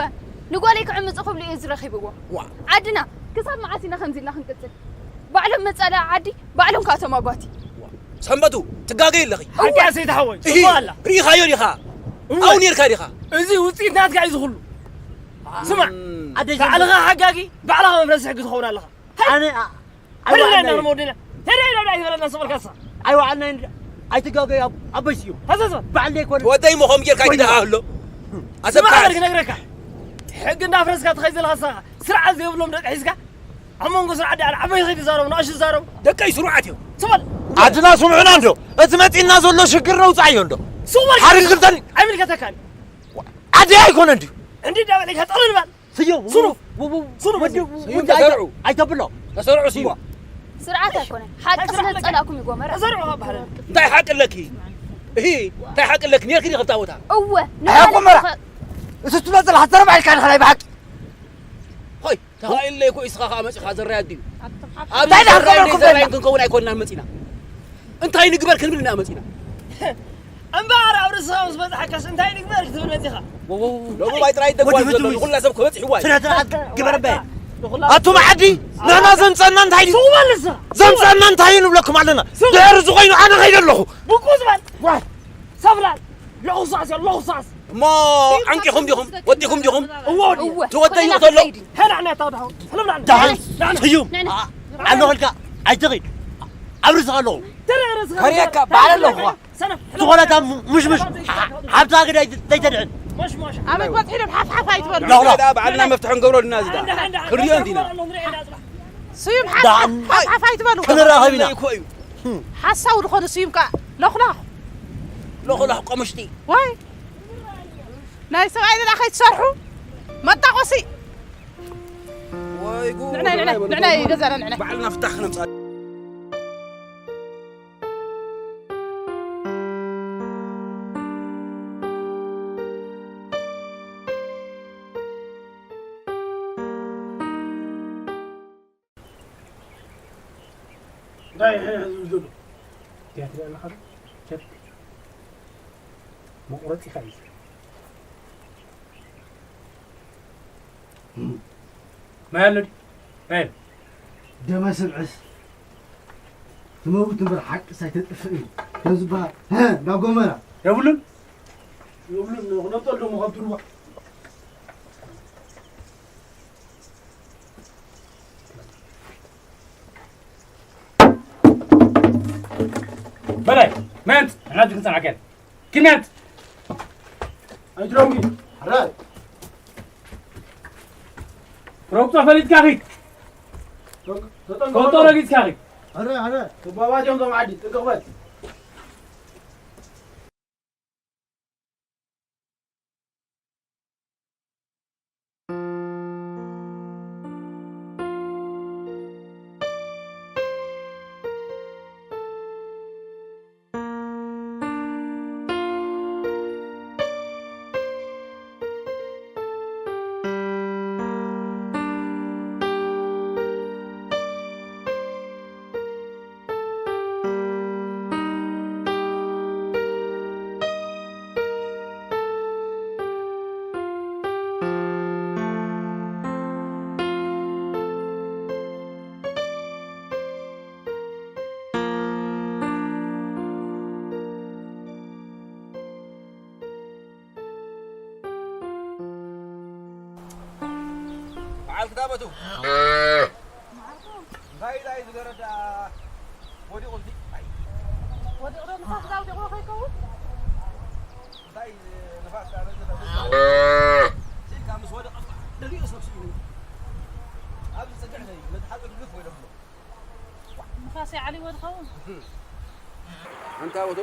ንጓለይ ክዕምፁ ክብሉ እዩ ዝረኺብዎ። ዋ። ዓድና ክሳብ መዓስ ኢና ከምዚ ኢልና ክንቅፅል? ባዕሎም መፃለያ ዓዲ፣ ባዕሎም ከዓ ተማጓቲ። ሰንበቱ ትጋገይ ኣለኺ። ሓቂ ኣሰይቲ ሓወይ እሂ፣ ጽቡቕ ኣላ። ርኢኻዮ ዲኻ? እወ። ኣብኡ ኔርካ ዲኻ? እዚ ውፅኢት ናትካ እዩ ዝኹሉ። ስማዕ፣ ኣደይ ባዕልኻ ሓጋጊ፣ ባዕልኻ መፍረሲ ሕጊ ትኸውን ኣለኻ። ኣነ ሕልና ኢና ክንወድና። ተደይ ዶ ዳይ ዝበለና ስቕ በልካ ንስኻ። ኣይወዓልናይ እንዳ ኣይትጋገዩ ኣቦይ ስዩም። ሃዘዘ። ባዕለይ ኮነ። ወደይ ምኾም ጌርካ ይድሃ ኣሎ። ስማዕ ኣሰብካ። ኣበርክ ነግረካ። ሕጊ እንዳፍረስካ ትኸይድ ዘለኻ ንስኻ። ስርዓት ዘይብሎም ደቂ ሒዝካ ኣብ መንጎ ስርዓት ደኣ ዓበይ ኸይድ ይዛረቡ፣ ንኣሽቱ ይዛረቡ። ደቀይ ስሩዓት እዮም። ስቕ በል። ዓድና ስምዑና እንዶ። እቲ መጺእና ዘሎ ሽግር ነውጻእዮ እንዶ። ስቕ በል። ሓደ ክልተን። ኣይምልከተካን እዩ። ዓዲ ኣይኮነን ድዩ? እንዲ እንዳበለካ ጠቕልል በል። ስዮም ስሩ። ስሩ ወዲ ስዩም ወዲ ተሰርዑ። ኣይተብሎ። ተሰርዑ ስዩም። ስርዓት ኣይኮነን። ሓቂ ስለ ዝጸላእኩም እዩ ጎመራ። ተሰርዑ ካብ በሃል። እንታይ ሓቂ ኣለኪ? እሂ እንታይ ሓቂ ኣለኪ? ኔርኪ ዲኺ ኣብታ ቦታ? እወ። ሓቂ ጎመራ። እቲ ትመጽእ ሓሳብ ባዕልካ ንኸላይ ብሓቂ። ሆይ ተኻኢለይ እኮ ኢስኻ ኸዓ መጺኻ ዘራይ ኣድዩ። ኣብዚ እንታይ ደኣ ዘራይ ክብለኩም ዘራይ ዘለና? ክንከውን ኣይኮንናን መጺና። እንታይ ንግበር ክንብል ኢና መጺና። እምበኣር ኣብ ርእስኻ ምስ በጽሓካስ እንታይ ንግበር ክትብል መጺኻ። ሎሚ ባይ ጥራይ ደጓል ዘሎ ንኹላ ሰብ ክበጽሕዋ እዩ። ስነ ስርዓት ግበር እምበ። ኣቱም ዓዲ ንሕና ዘምጸና እንታይ ድዩ? ስቕ በል ንስኻ። ዘምጸና እንታይ እዩ ንብለኩም ኣለና። ድሕሪ ዝኾይኑ ኣነ ኸይደ ኣለኹ። ብቁ ዝበል። ሰብላል። ለኹሳስ እዮ ለኹሳስ። እሞ ዓንቂኹም ዲኹም ወዲኹም ዲኹም? እወ ወዲ። እወ። እቲ ወደይ ይቕተሎ። ሄና ዕና ታው ደሃው። ሰለምና። ደሃን ስዩም። ኣለኹልካ ኣይትኺድ። ኣብ ርእስኻ ኣለኹ። ተረረስ። ከሪየካ በዓል ኣለኹ። ዝኾነ እታ ምሽምሽ ሓብታ ግዳይ ዘይተድዕን። ኣበይ በፂሖም ሓፍሓፍ ኣይትበሉ። ዳኹላ። ዳ በዓልና መፍትሒ ንገብረሉ ኢና እዚ ዳ። ክንሪኦ እንዲና። ስዩም ሓፍሓፍ ኣይትበሉ። ክንራኸብ ኢና። እኮ እዩ። ሓሳዊ ዝኾነ ስዩም ከዓ ለኹላኹ። ለኹላኽ ቆምሽጢ። ዋይ ናይ ሰብኣይ ደኣ ከይትሰርሑ መጣቆሲ። ወይ ጉድ። ንዕናይ ንዕናይ ንዕናይ ገዛና ንዕናይ። ባዕልና ፍታሕ ክነምጻ። እንታይ ይሕን ህዝቢ ዘሎ ትያትር ኣለኻ ዶ? ቸክ መቑረፂ ኢኻ እዩ። ማይ ኣሎ ድዩ? ማይ ኣሎ። ደመ ስብዕስ ትመውት እምበር ሓቅስ ኣይተጥፍእን እዩ ከም ዝበሃል እንዳ ጎመራ የብሉን። የብሉን። ክነምፀሉ ሞ ካብ ትርዋ በላይ መን ንሕና ክንጸናከል ክነት ኣይትረምጊ። ረግጦ ፈሊጥካ ኺድ። ኮንቶ ረጊጽካ ኺድ። ኣረ ኣረ ተባባጆም ዞም ዓዲ ጥንቅቕ በል። በዓል ክታበቱ እንታይ ኢላ እዩ ዝገረዳ ወዲቑ እዚ ወዲቑ ዶ ንፋስ ዳውዲቑ ከይከውን እንታይ ንፋስ ዳበዚ ሲልካ ምስ ወደቐ ደሊኡ ሰብ ስኢኑ ኣብዚ ፅግዕ ነዚ ሓፂር ግፍ ወይ ደብሎ ንፋስ ይዓልዎ ዝኸውን ኣንታ ወቶ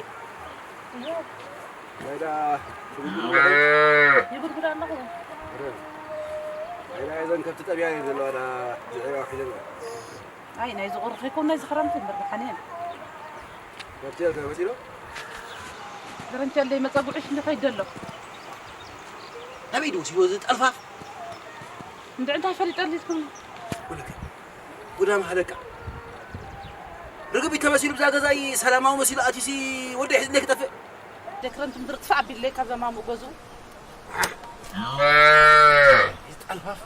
ናይዳ ይጉድጉድ ኣለኹ ናይዳ እዘን ከብቲ ጠብያ እየን ዘለዋ ዳ ዝዕባ ሒዘን ኣይ ናይ ዝቑርኺ ኮም ናይ ዝኽረምቲ እምበር ደሓን እየን መፍትሄ ከመፂ ዶ ገረንቸለይ መፀጉዒ ሽንዲ ከይድ ዘሎ ኣበይ ዶ ወሲዶ እዚ ጠልፋፍ እንድዒ እንታይ ፈሊጠ ኣልኩም ጉዳም ሃለካ ተመሲሉ ብዛ ገዛይ ሰላማዊ መሲሉ ኣትዩሲ ወዲ ሒዝለይ ክጠፍእ። ደክረምቲ ምድሪ ጥፋእ ኣቢለይ ካብዛ ማሙእ ገዝኡ። ይጣልፋፍ።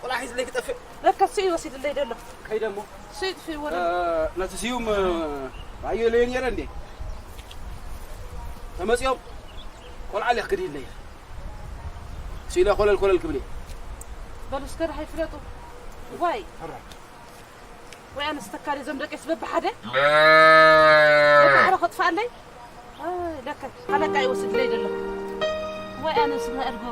ቆልዓ ሒዝለይ ክጠፍእ። ለካ እሱ እዩ ወሲድለይ ደሎ። ከይደ እሞ። እሱ ይጥፍእ ይወለድ። እ፣ ነቲ ስዩም፣ እ፣ ራእዮ ለየ ነይረ እንዴ? ተመጺኦም ቆልዓ ለክ ክድይለይ። እሱ ኢለ ኮለል ኮለል ክብል እየ። በሉ እስከ ደሓይ ፍለጡ። ዋይ። ሕራይ። ወይ ኣነስ ተካሊ እዞም ደቂስ በብሓደ በብሓደ ከጥፍኣለይ። ኣይ፣ ለካ ሓለቃ ይወስድለይ ደሎ። ወይ ኣነስ መእርጎ።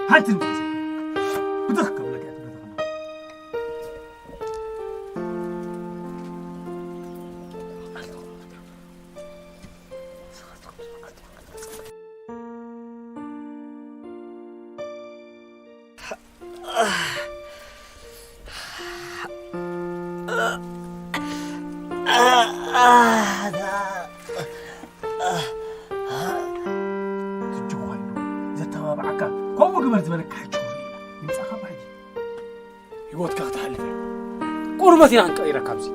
ሓንቲ ንብረት ብትኽ ከብለካ እያ ትብለካ። ሕጂ ኮይኑ ዘተባብዓካ ከምኡ ግበር ዝበለካ ሕጂ ክርኢ ኢና። ይምጻኻ እባ ሕጂ። ህይወትካ ክተሕልፍ እየ። ቁርበት ኢና ክንቀይረካ ኣብዚ።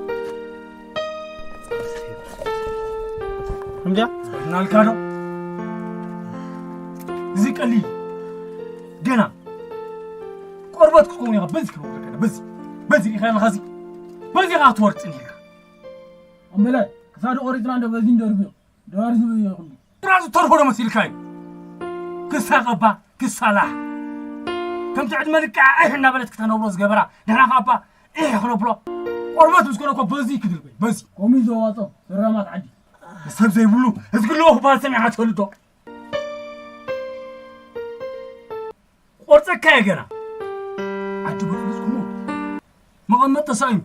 እንድያ? እናልካ ዶ? እዚ ቀሊል ገና ቆርበት ክትከውን ኢኻ። በዚ ክነውረካ ኢና። በዚ፣ በዚ ሪኢኻ ኣለኻ እዚ? በዚ ኢኻ ክትወርጽ ነይርካ። ኣምበለ፣ ክሳዱ ቆሪጽና እንዶ በዚ እንደርብዮ። ደባሪ ዝብዮ ይኹን። ጥራዝ ተርፎ ዶ መሲልካ እዩ? ክሳቐባ፣ ክሳላሕ። ከምቲ ዕድመ ልክዓ እሕ እናበለት ክተነብሮ ዝገበራ፣ ድሕና ከኣባ እሕ ክነብሎ። ቆርበት ምስ ኮነ እኮ በዚ ክድርበይ፣ በዚ። ከምኡ እዩ ዘዋጾ፣ ስራማት ዓዲ። ሰብ ዘይብሉ፣ እዝግለዎ ክበሃል ሰሚዕካ ትፈልጥ ዶ? ቆርጸካ እየ ገና። ዓዲ በጥብጥኩሞ መቐመጥ ተሳኢኑ።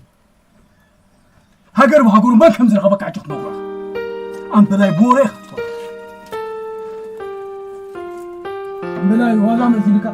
ሃገር ብሃገሩ መን ከም ዝረኸበካ ሕጂ ክትነግሮ ኢኻ። ኣምበላይ ብወረ ኢኻ ትፈልጦ። ኣምበላይ ዋዛ መሲልካ።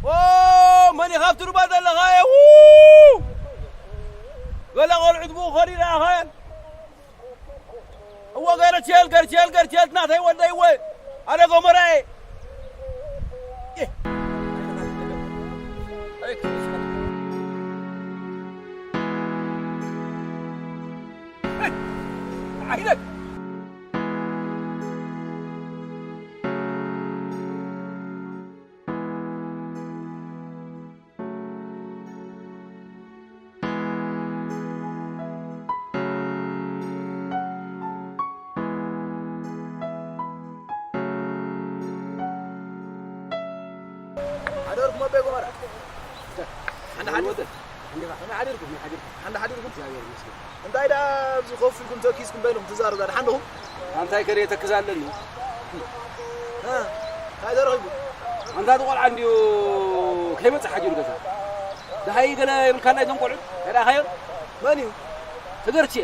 ኦ፣ መን ኢኻ ኣብቲ ሩባ ዘለኻዮ? ው! ገለ ቆልዑት ብኡ ኸዱ ይረኣኻዮን? እወ፣ ገርቼል፣ ገርቼል፣ ገርቼል፣ ናተይ ወደይ፣ እወ፣ ኣነ ጎመራየ። ሓደርኩም ኣቦይ ጎመራ። ሓንዳ ሓዲርኩም? ከመይ ሓዲርኩም? ሓንዳ ሓዲርኩም? እግዚኣብሔር ይመስገን። እንታይ ደኣ ኣብዚ ኮፍ ኢልኩም ተኪስኩም በይንኹም ትዛረቡ ደኣ ደሓን ዲኹም? ኣንታይ ከ ተክዝ ኣለኒ? እ፣ እንታይ ተረኺቡ? ኣንታ እቲ ቆልዓ እንድዩ ከይመጽእ ሓዲሩ ገዛ። ደሃይ ገለ የብልካን ናይዞም ቆልዑት? ከይረኣኻዮም? መን እዩ? ተገርቼ።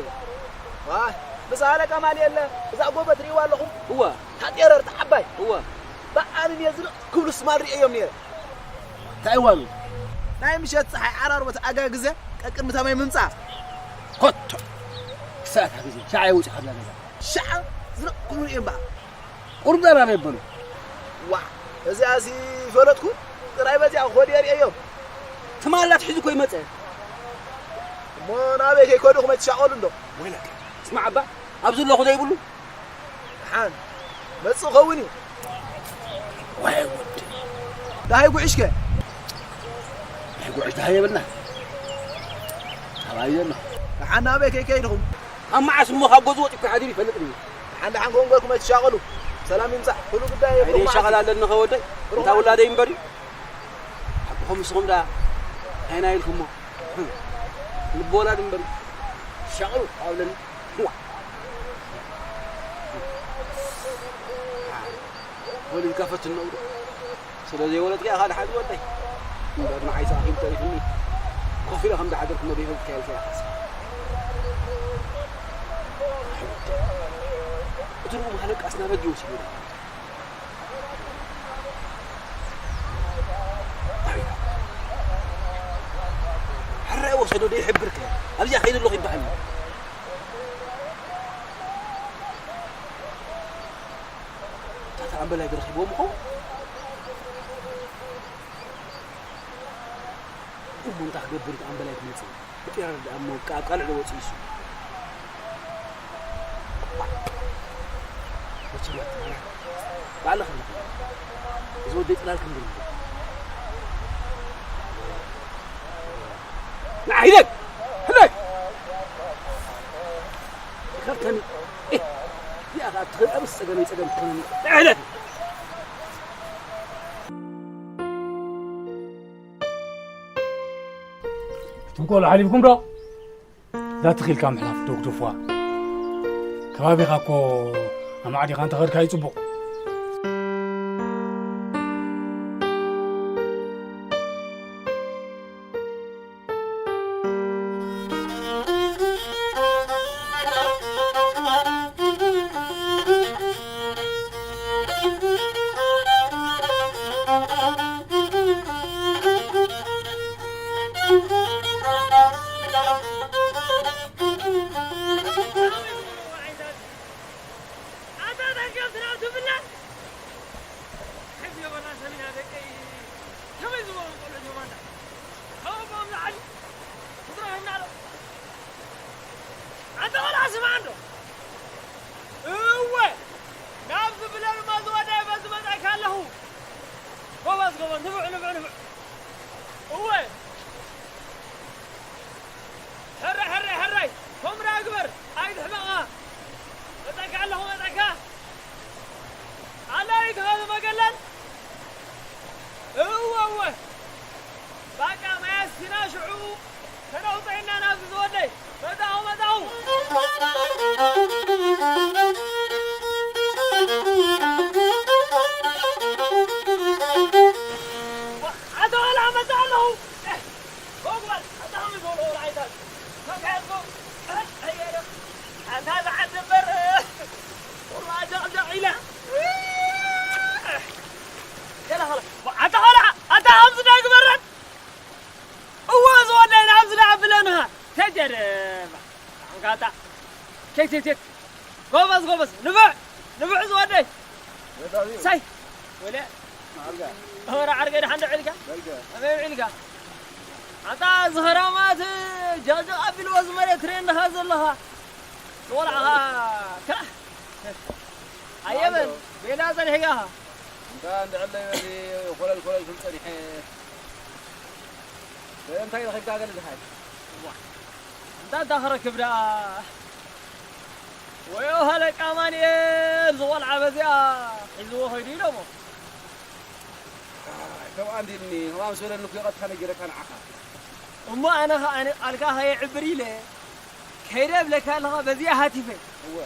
ዋይ፣ ምስ ኣለቃ ማል የለ፣ እዛ ጎቦ ትርእይዋ ኣለኹም? እወ። እታ ጤረር፣ እታ ዓባይ። እወ። ብኣንን እየ ዝንቕ ክብሉ ስማል ርእየዮም ነይረ። እንታይ እዋኑ? ናይ ምሸት ጸሓይ ዓራርቦ ተኣጋ ግዜ፣ ቀቅድሚ ተማይ ምምጻእ። ኮቶ! ክሳታ ግዜ፣ ሻዕ የውጽእ ካብዛ ገዛ። ሻዕ ዝንቕ ክብሉ ርእዮም በኣ። ቁሩብ ዘራረብ በሉ። ዋ፣ እዚኣሲ ፈለጥኩ፣ ጥራይ በዚኣ ክኸዱ እየ ርእየዮም። ትማል ኣትሒዙ እኮ ይመጸ። እሞ ናበይ ከይከዱ ከመይ ትሻቐሉ እንዶ? ወይለከ። ስማዕ ኣባ፣ ኣብዚ ኣለኹ ዘይብሉ። ደሓን መጽእ ኸውን እዩ። ዋይ ወዲ። ደሃይ ጉዕሽከ? ናይ ጉዕሽ ደሃይ የብልና። ኣባይ ዘሎ። ደሓን ናበይ ከይከይድኹም? ካብ መዓስ እሞ ካብ ገዝኡ ወጺእኩ ሓዲሩ ይፈልጥ እዩ። ደሓን ደሓን ከምኡ ገርኩም ኣይትሻቐሉ። ሰላም ይምጻእ። ኩሉ ጉዳይ ኣይ የብኩም መዓልቲ። ሸቐል ኣለኒ ኸወደይ። እንታ ውላደይ እምበር እዩ። ኣቦኹም ንስኹም ደኣ እንታይ ኢልኩሞ? ልቢ ወላድ እምበር እዩ። ሻቕሉ ኣብለኒ። ዋ። ወሊድካ ፈትኖ እብሎ። ስለ ዘይወለድካ ኢኻ ደሓን ዝወደይ። እምበር ንዓይ ተኣኺሉ ተሪፉኒ። ኮፍ ኢለ ከም ዝሓደርኩ መደይ ፈልጥካ ኢልካ ኢኻ። እቲ ርኡይ ማለቃስ ናብ ኣድጊ ወሲድዎ። ሕራይ ወሰዶ ዶ ይሕብርከ? ኣብዚኣ ከይደ ኣለኹ ይበሃል። እታ ኣምበላይ ረኺብዎም እኮ። እሞ እንታይ ክገብር እዩ ኣምበላይ ክመጽእ? ብጤረር ደኣ እሞ ካብ ቃልዕ ዶ ወጺኡ እሱ? መቸም ኣትማና ባዕልኺ ኣለኺ። እዚ ወደይ ጽላል ክንብል። ንዓ ሂደት! ሂደት! ይኸብተኒ። እህ! እዚኣ ኸኣ ትኽእል ኣብስ ጸገመይ ጸገም ትኾነኒ። ንዓ ሂደት! እትም ቆልዑ ሓሊፍኩም ዶ? እዛ ትኺልካ ምሕላፍ ዶ ግደፉዋ። ከባቢኻ እኮ ኣማዕዲኻ እንተኸድካ እዩ ጽቡቕ። ኣንታ ቆልዓ ስምዓ እንዶ። እወ፣ ናብዚ ብለንማ ዝወደየ በዚ መጻእካ ኣለኹ። ጎበዝ፣ ጎበዝ፣ ንፍዕ፣ ንፍዕ፣ ንፍዕ። እወ። ሕራይ፣ ሕራይ፣ ሕራይ። ከምኡ ደኣ ግበር፣ ኣይትሕመቓ። መጻእካ ኣለኹ፣ መጻእካ። ኣለይ፣ ትኸዱ መገለል። እወ፣ እወ። ባቃ ማይ ኣስቲና ሽዑ ተነውፀ ኢና ናብዚ ዝወደይ። መጣኹ፣ መጣኹ። ኣቶ ዋላ መጣ ኣለኹ። ኮጉባል፣ ኣታ ከመይ ዝበሉ ቆልዓ ይታል? መካየትኩም? ኣየረ፣ ኣታ ዝዓዲ እምበር፣ ቁርባ ጃቕጃቕ ኢላ። ከላ፣ ከላ። ኣታ ቆልዓ፣ ኣታ ከምዚ ዶ ይግበረን? እወ፣ ዝወደይ ናብዚ ዶ ኣብለንኻ? ተጀርባ። ኣንካታ። ኬት፣ ኬት፣ ኬት። ጎበዝ፣ ጎበዝ። ንብዕ፣ ንብዕ ዝወደይ። ሳይ። ወለ። ዓርገ። ኧረ ዓርገ፣ ደሓን ዶ ውዒልካ? በልገ። ከመይ ውዒልካ? ኣታ ዝኸራማት ጃጃ ኣቢልዎ ዝመሬት ትሬን ድኻ ዘለኻ? ዝቆልዓኻ ክራሕ። ኣየበል፣ ቤላ ጸኒሕካ ኢኻ። እንታ እንድዕለይ በዚ ኮለል ኮለል ክብል ጸኒሐ። እንታይ ረኺብካ ገለ ዝሓይ? ዋ። እንታ እንታይ ክረክብ ደኣ? ወዮ ሃለቃ ኣማኑኤል ዝቖልዓ በዚኣ ሒዝዎ ኸይዱ ኢሎሞ። ኣይ፣ ከምኣ እንዲልኒ፣ ከምኣ ምስ በለኒ እኮ ይቐጥታ ነጊረካ ንዓኻ። እሞ ኣነ ኸኣ ቃልካ ከየዕብር ኢለ ከይደ እብለካ ኣለኻ በዚኣ ሃቲፈ። እወ።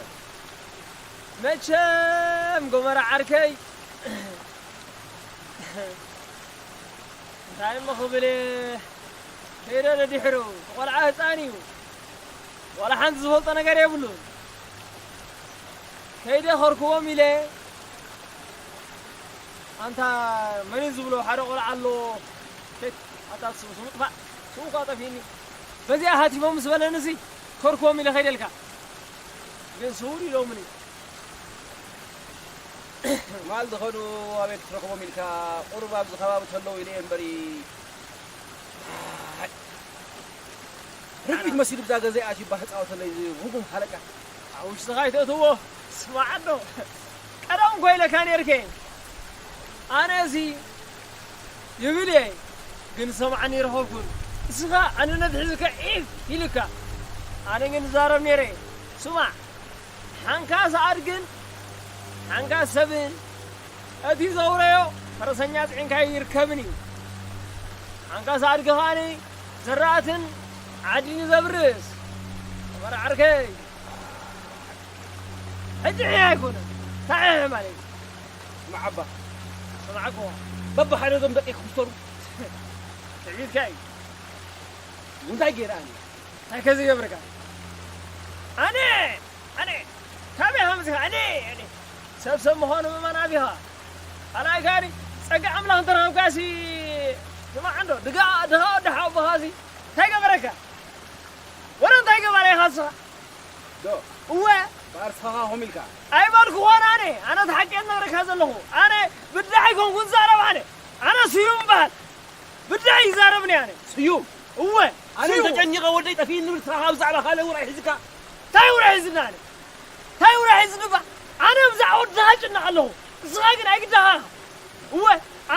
መቸም ጎመራ ዓርከይ፣ እንታይ እሞ ክብል እየ? ከይደ ደድሕሩ፣ እቲ ቆልዓ ህፃን እዩ። ዋላ ሓንቲ ዝፈልጦ ነገር የብሉን። ከይደ ከርክቦም ኢለ፣ ኣንታ መን እዩ ዝብሎ ሓደ ቆልዓ ኣሎ። ከይድ፣ ኣታ ስሙ፣ ስሙ ጥፋእ፣ ስሙ እኳ ጠፊእኒ። በዚኣ ሃቲፎም ምስ በለኒ፣ እዚ ከርክቦም ኢለ ከይደልካ። ግን ስውር ኢሎምኒ። ማል ዝኸዱ ኣበይ ክትረኽቦም ኢልካ፣ ቁሩብ ኣብዚ ከባቢ ተለዉ ኢለ እየ እምበሪ። ኣይ፣ ርግቢት መሲሉ ብዛ ገዛ ኣትዩ እባ ክጻወተለይ እዚ ርጉም ሃለቃ። ኣብ ውሽጥኻ ኣይተእትዎ። ስማዕ ኣሎ። ቀደም እኮ ኢለካ ነይርኬ። ኣነ እዚ ይብል እየ፣ ግን ሰማዕኒ ይረኸብኩን። እስኻ ኣንነት ሒዝካ ዒፍ ኢልካ። ኣነ ግን እዛረብ ነይረ። ስማዕ፣ ሓንካስ ኣድግን ሓንካስ ሰብን እቲ ዘውረዮ ፈረሰኛ ጽዒንካ ይርከብን እዩ። ሓንካስ ኣድጊ ኸኣኒ ዘራእትን ዓዲን ዘብርስ። መርዓርከይ። ሕጂ ሕያ ኣይኮነን። እንታይ ሕያ ማለት እዩ? መዓባ። ሰማዕኩ። በብሓደ እዞም ደቂ ክፍተሩ። ትዕቢትካ እዩ። እንታይ ገይረ ኣነ? እንታይ ከ ዝገብርካ? ኣነ! ኣነ! ካበይ ሃምዝኻ? ኣነ! ኣነ! ሰብ ሰብ ምዃኑ ምእማን ኣቢኻ። ካልኣይ ከኣኒ ጸጋ ኣምላኽ እንተረኸብካሲ ስማዕ እንዶ፣ ድጋ-፣ ድኻ ወዲ ሓቦኻሲ እንታይ ገበረካ? ወላ እንታይ ገባረ ኢኻ ንስኻ? ዶ? እወ። ባርስኻ ኾም ኢልካ? ኣይበልኩ ኾን ኣነ። ኣነ እቲ ሓቂ እነግረካ ዘለኹ። ኣነ ብዳሕ ኣይኮንኩን ዝዛረብ ኣነ። ኣነ ስዩም እበሃል። ብዳሕ ይዛረብኒ ኣነ። ስዩም? እወ። ኣነ ስዩም። ተጨኒቐ ወደይ ጠፊእኒ ንብል ስኻ ብዛዕባ ካልእ ውራይ ሒዝካ? እንታይ ውራይ ሒዝኒ ኣነ? እንታይ ውራይ ሒዝኒ እባ? ኣነ ብዛዕባ ወድኻ እጭነቕ ኣለኹ። ንስኻ ግን ኣይግዳኻን። እወ፣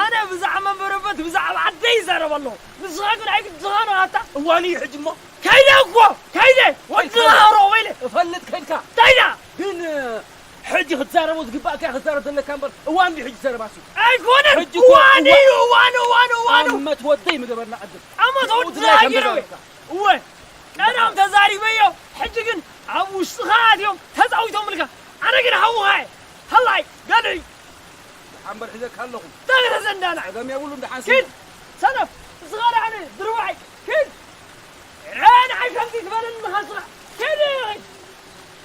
ኣነ ብዛዕባ መንበረበት ብዛዕባ ዓደይ ይዛረብ ኣለኹ። ንስኻ ግን ኣይግድኻን ኣታ። እዋኑ እዩ ሕጂ እሞ። ከይደ እኮ፣ ከይደ። ወዲ ከይደ። ሃሮ ወይለ። እፈልጥ ከይድካ። ከይዳ። ግን፣ ሕጂ ክትዛረቦ ዝግባእካ ክትዛረብ ዘለካ እምበር፣ እዋን ድዩ ሕጂ ዘረባሲ? ኣይኮነን። ሕጂ እኮ እዋን እዋ-፣ እዩ፣ እዋን፣ እዋን፣ እዋን። ዓመት ወደይ ምገበርና ቅድም። ዓመት ወዲ ብድላይ ከም ሃገር ወይ? ተዛረብካ። እወ፣ ቀዳም ተዛሪበዮ፣ ሕጂ ግን ኣብ ውሽጥኻ ኣትዮም ተጻዊቶምልካ። ኣነ ግን ሃውኻ እየ። ሃላይ፣ ገልዒ። ሓምበር ሒዘካ ኣለኹ። ተግረ ዘንዳና። ጸገም የብሉን፣ ደሓን ኪድ፣ ስማ። ሰነፍ፣ ንስኻ ደሓን ድርባይ፣ ኪድ። ረ ንዓይ ከምዚ ትበለኒ ኢኻ ስራሕ። ኪድ፣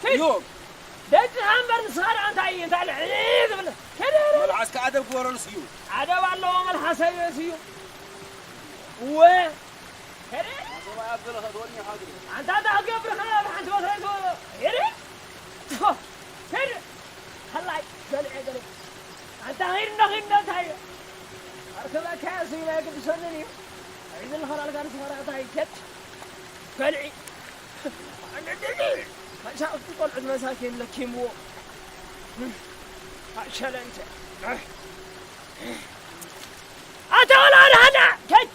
ኪድ። ስዩም። ደቅኻ እምበር ንስኻ ደኣ እንታይ፣ እንታይ ልዕሊ ትብል? ኪድ፣ ረ። መልሓስካ ኣደብ ግበረሉ ስዩም። ኣደብ ኣለዎ መልሓሰይ ስዩም። እወ። ሄደ። ኣንታ እንታይ ክገብር ኸ ኣብ ሓንቲ ወትረ ትወ-፣ ሄደ። ሄደ። ሃላይ፣ ገልዐ፣ ገልዐ። ኣንታ ኺድ እንዶ፣ ኺድ እንዶ፣ እንታይ እዩ? ኣርከበካ እያ፣ ስኢና የግድሰንን እዩ። ሒዝልኻ ላልካ ንስኻ እንታይ ይሸጥ? በልዒ። ኣነ ደሊ። መሻቕቲ ቆልዑት መሳኪን ለኪምዎ። ኣሸለንተ። ኣታ ወላ ወላ ሃዳ! ከይ!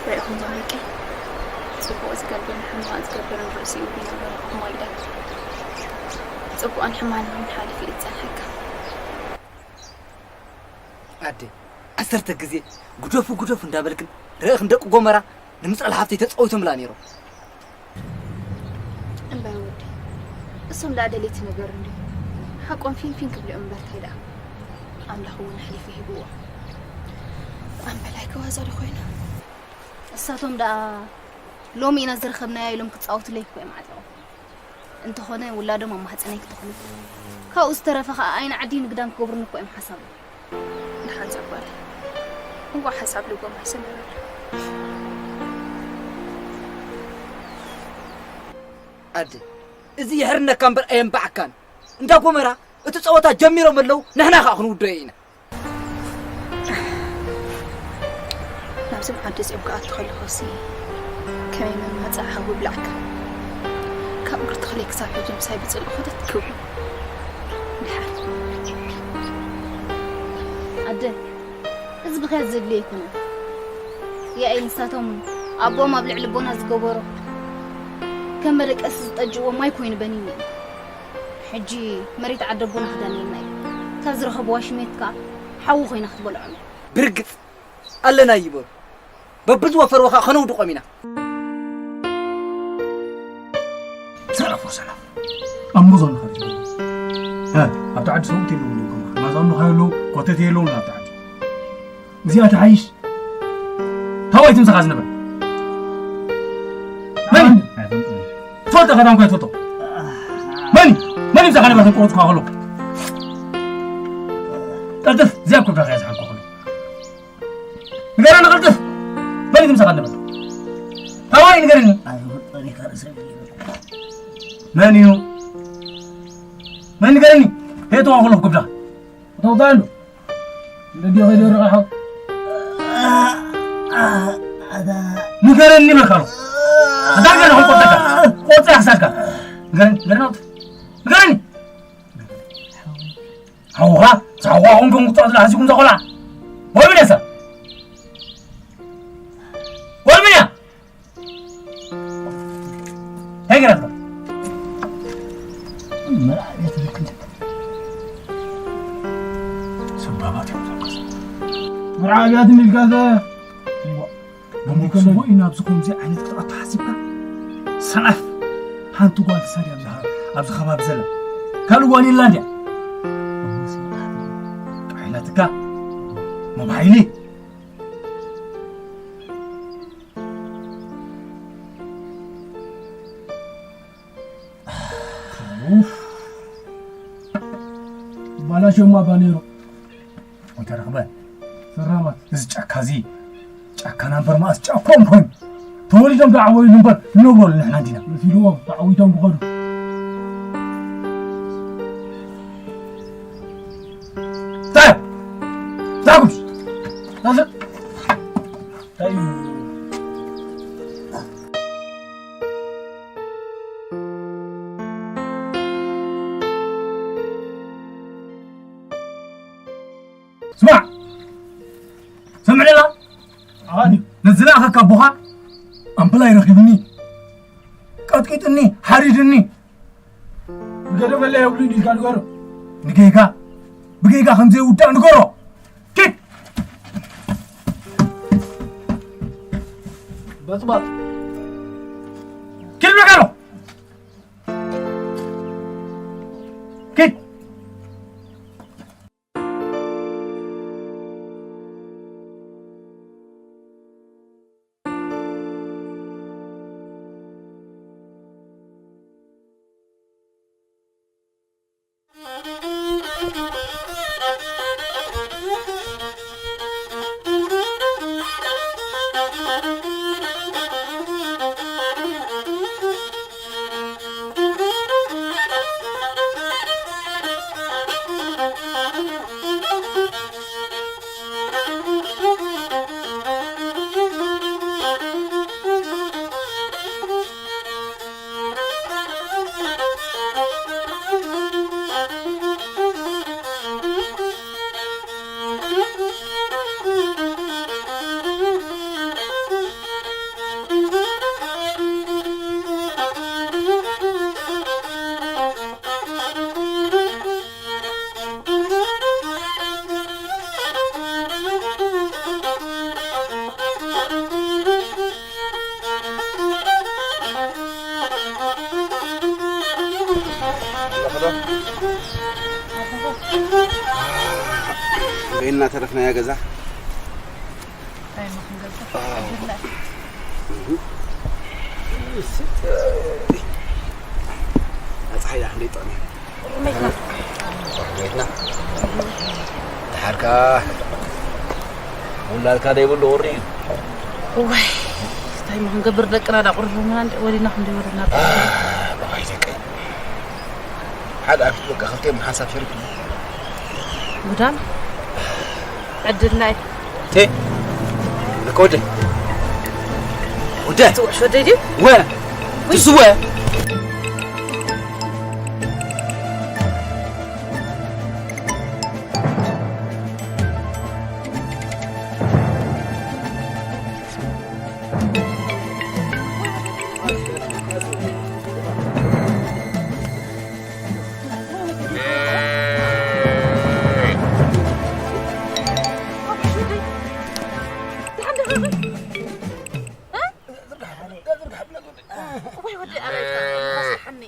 ርኢኹም ዶ ደቂ? ጽቡቕ ዝገብርን ሕማቕ ዝገብርን ርእሲኡ ብዝበልኩኹም ኣይደል። ጽቡቕን ሕማቕን ሓሊፉ እዩ ዝጸንሐካ። ኣደ፣ ዓሰርተ ግዜ ግደፉ፣ ግደፉ እንዳበልክን ርኢኽን ደቂ ጎመራ ንምጽኣል ሃብተይ ተጻዊቶምላ ነይሮም። እምበር ወዲ፣ እሶም ደኣ ደለይቲ ነገር እንድዩ። ሓቆም ፊንፊን ክብሉ እዮም እምበር እንታይ ደኣ። ኣምላኽ እውን ኣሕሊፉ ሂብዎ። ኣምበላይ ከዋዛ ዶ ኮይኑ? እሳቶም ደኣ ሎሚ ኢና ዝረኸብናያ ኢሎም ክጻወቱለይ እኮ እዮም ዓጢቖም። እንተኾነ ውላዶም ኣብ ማህጸነይ ክተኽሉ። ካብኡ ዝተረፈ ኸኣ ኣይን ዓዲ ንግዳም ክገብሩኒ እኮ እዮም ሓሳቦም። ደሓን ጸጓለ። እንቋዕ ሓሳብ ልቦም ኣይሰመረሉ። ኣደ፣ እዚ የሕርነካ እምበር ኣየንባዕካን። እንዳ ጎመራ እቲ ጸወታ ጀሚሮም ኣለዉ፣ ንሕና ኸኣ ክንውደዮ ኢና። ናብዚ መዓዲ እዚኦም ክኣቱ ከለኹሲ፣ ከመይ መማጻእ ሓዊ ብላዕካ። ካብ እግሪ ተኽለይ ክሳብ ሕጂ ምሳይ ብጽልኢ ኮተት ክብሉ። ድሓር። ኣደ፣ እዚ ብኽያት ዘድልዮ ኣይኮነን። ያኢ ንሳቶም ኣቦኦም ኣብ ልዕሊ ኣቦና ዝገበሮ ከም መደቀሲ ዝጠጅእዎ ማይ ኮይኑ በኒኒ እዩ። ሕጂ መሬት ዓዲ ኣቦና ክዳልየና እዩ። እታ ዝረኸብዋ ሽሜት ከኣ ሓዊ ኮይና ክትበልዖም እያ። ብርግጽ ኣለና ይበሉ። በብዝወፈርዎ ከኣ ከነውድቖም ኢና። ሰላም ወሰላም። ኣብ ሙዞን ኸሪጅ። እ፣ ኣብቲ ዓዲ ሰብኡት የለውን እዮም። ማዛኑ ኸየለዉ፣ ኮተት የለውን ኣብቲ ዓዲ። እዚኣ ትሓይሽ። ሃዋይ ትምሳኻ ዝነበር። መን? ትፈልጦ ኸዳን ኮይ ትፈልጦ። መን? መን ይምሳኻ ነበር ተቆጥኳ ኸሎ። ቀልጥፍ፣ እዚኣ ኮብራ ኸያ ዝሓልኩ ኸሎ። ንገረኒ ቀልጥፍ። መን እዩ ምሳኻ ነበር? ሃዋይ ንገረኒ። ኣይፈልጦን እየ፣ ካልእ ሰብ እዩ። መን እዩ? መን ንገረኒ? ከየተዋኽሎ ክብዳ። ተውጣሉ። እንደዲ ኸይደ ረቓሓው። ንገረኒ በልካ ኣሎ። ኣታ ንገረኒ፣ ከም ቆርጠካ። ቆርጠ ያሕሳድካ። ንገረኒ፣ ንገረኒ ኣውጥ። ንገረኒ። ሓውኻ፣ ሳውኻ ኹንኩም ክጻወት ለሓሲኩም ዘኾላ። ወልምን እያ ሰብ? ወልምን እያ? እንታይ ገይራትካ? መርዓ ቤት ልክንት። ሰባባት እዮም ዘንቀሱ። መርዓ ቤት ሚልካዘ። ብመክስቦ ኢና ኣብዚ ከምዚ ዓይነት ክትኣቱ ሓሲብካ? ሰነፍ! ሓንቲ ጓል ክሳድ ኣብዚ ኸ-፣ ኣብዚ ከባቢ ዘላ። ካልእ ጓል የላን ድያ? እሞ ስምዓት። ጥዑይ ናትካ። ሞባይሊ። ኡፍ። ባላሸማ ባኔሮ። እንተረኽበ። ሰራማት። እዚ ጫካ እዚ፣ ጫካና እምበር መኣስ ጫኮም ኮይኑ። ተወሊዶም ዝዓበዩሉ እምበር ንነብረሉ ንሕና እንዲና። መሲልዎም፣ ተዓዊቶም ክኸዱ። ታይ? ታይ ጉድ? ታይ? ታይ? ስማዕ! ሰምዕለላ! ኣኻኒ! ነዚ ለኣኸካ ኣቦኻ ኣምፕላይ ረኺብኒ፣ ቀጥቂጥኒ፣ ሓሪድኒ። ብገደፈለ የብሉን ኢልካ ንገሮ። ንጌጋ፣ ብጌጋ ከም ዘይውዳእ ንገሮ። ኪድ! በጥባጥ! ኪድ በቃ ነው! ኪድ! በይና ተረፍናያ ገዛ። እንታይ እሞ ክንገብር? ኣዎ። ዕድል ናይ። እሁ። ኣፀሓያ ክንደይ ጥቕሚ? ቁርመትና። ቁርመትና። ተሓርካ ውላድካ ዘይብሉ ቁሪ እዩ። እዋይ፣ እንታይ እሞ ክንገብር፣ ደቅና ዳቑርፎምና እንደ ወሊድና ክንደይ ወለድና። ኣህ፣ ብኸይ ደቀይ። ሓደ ኣክት በቃ ክልተ ሓንሳብ ሸሪክ። ጉዳም ዕድልና እዩ። ቴ፣ ለከ ወደ። ወደ ትውዕሽ ወደይ ድዩ? ወ ትስወ ወይ ወደይ ኣረይካ ኣስሓኒ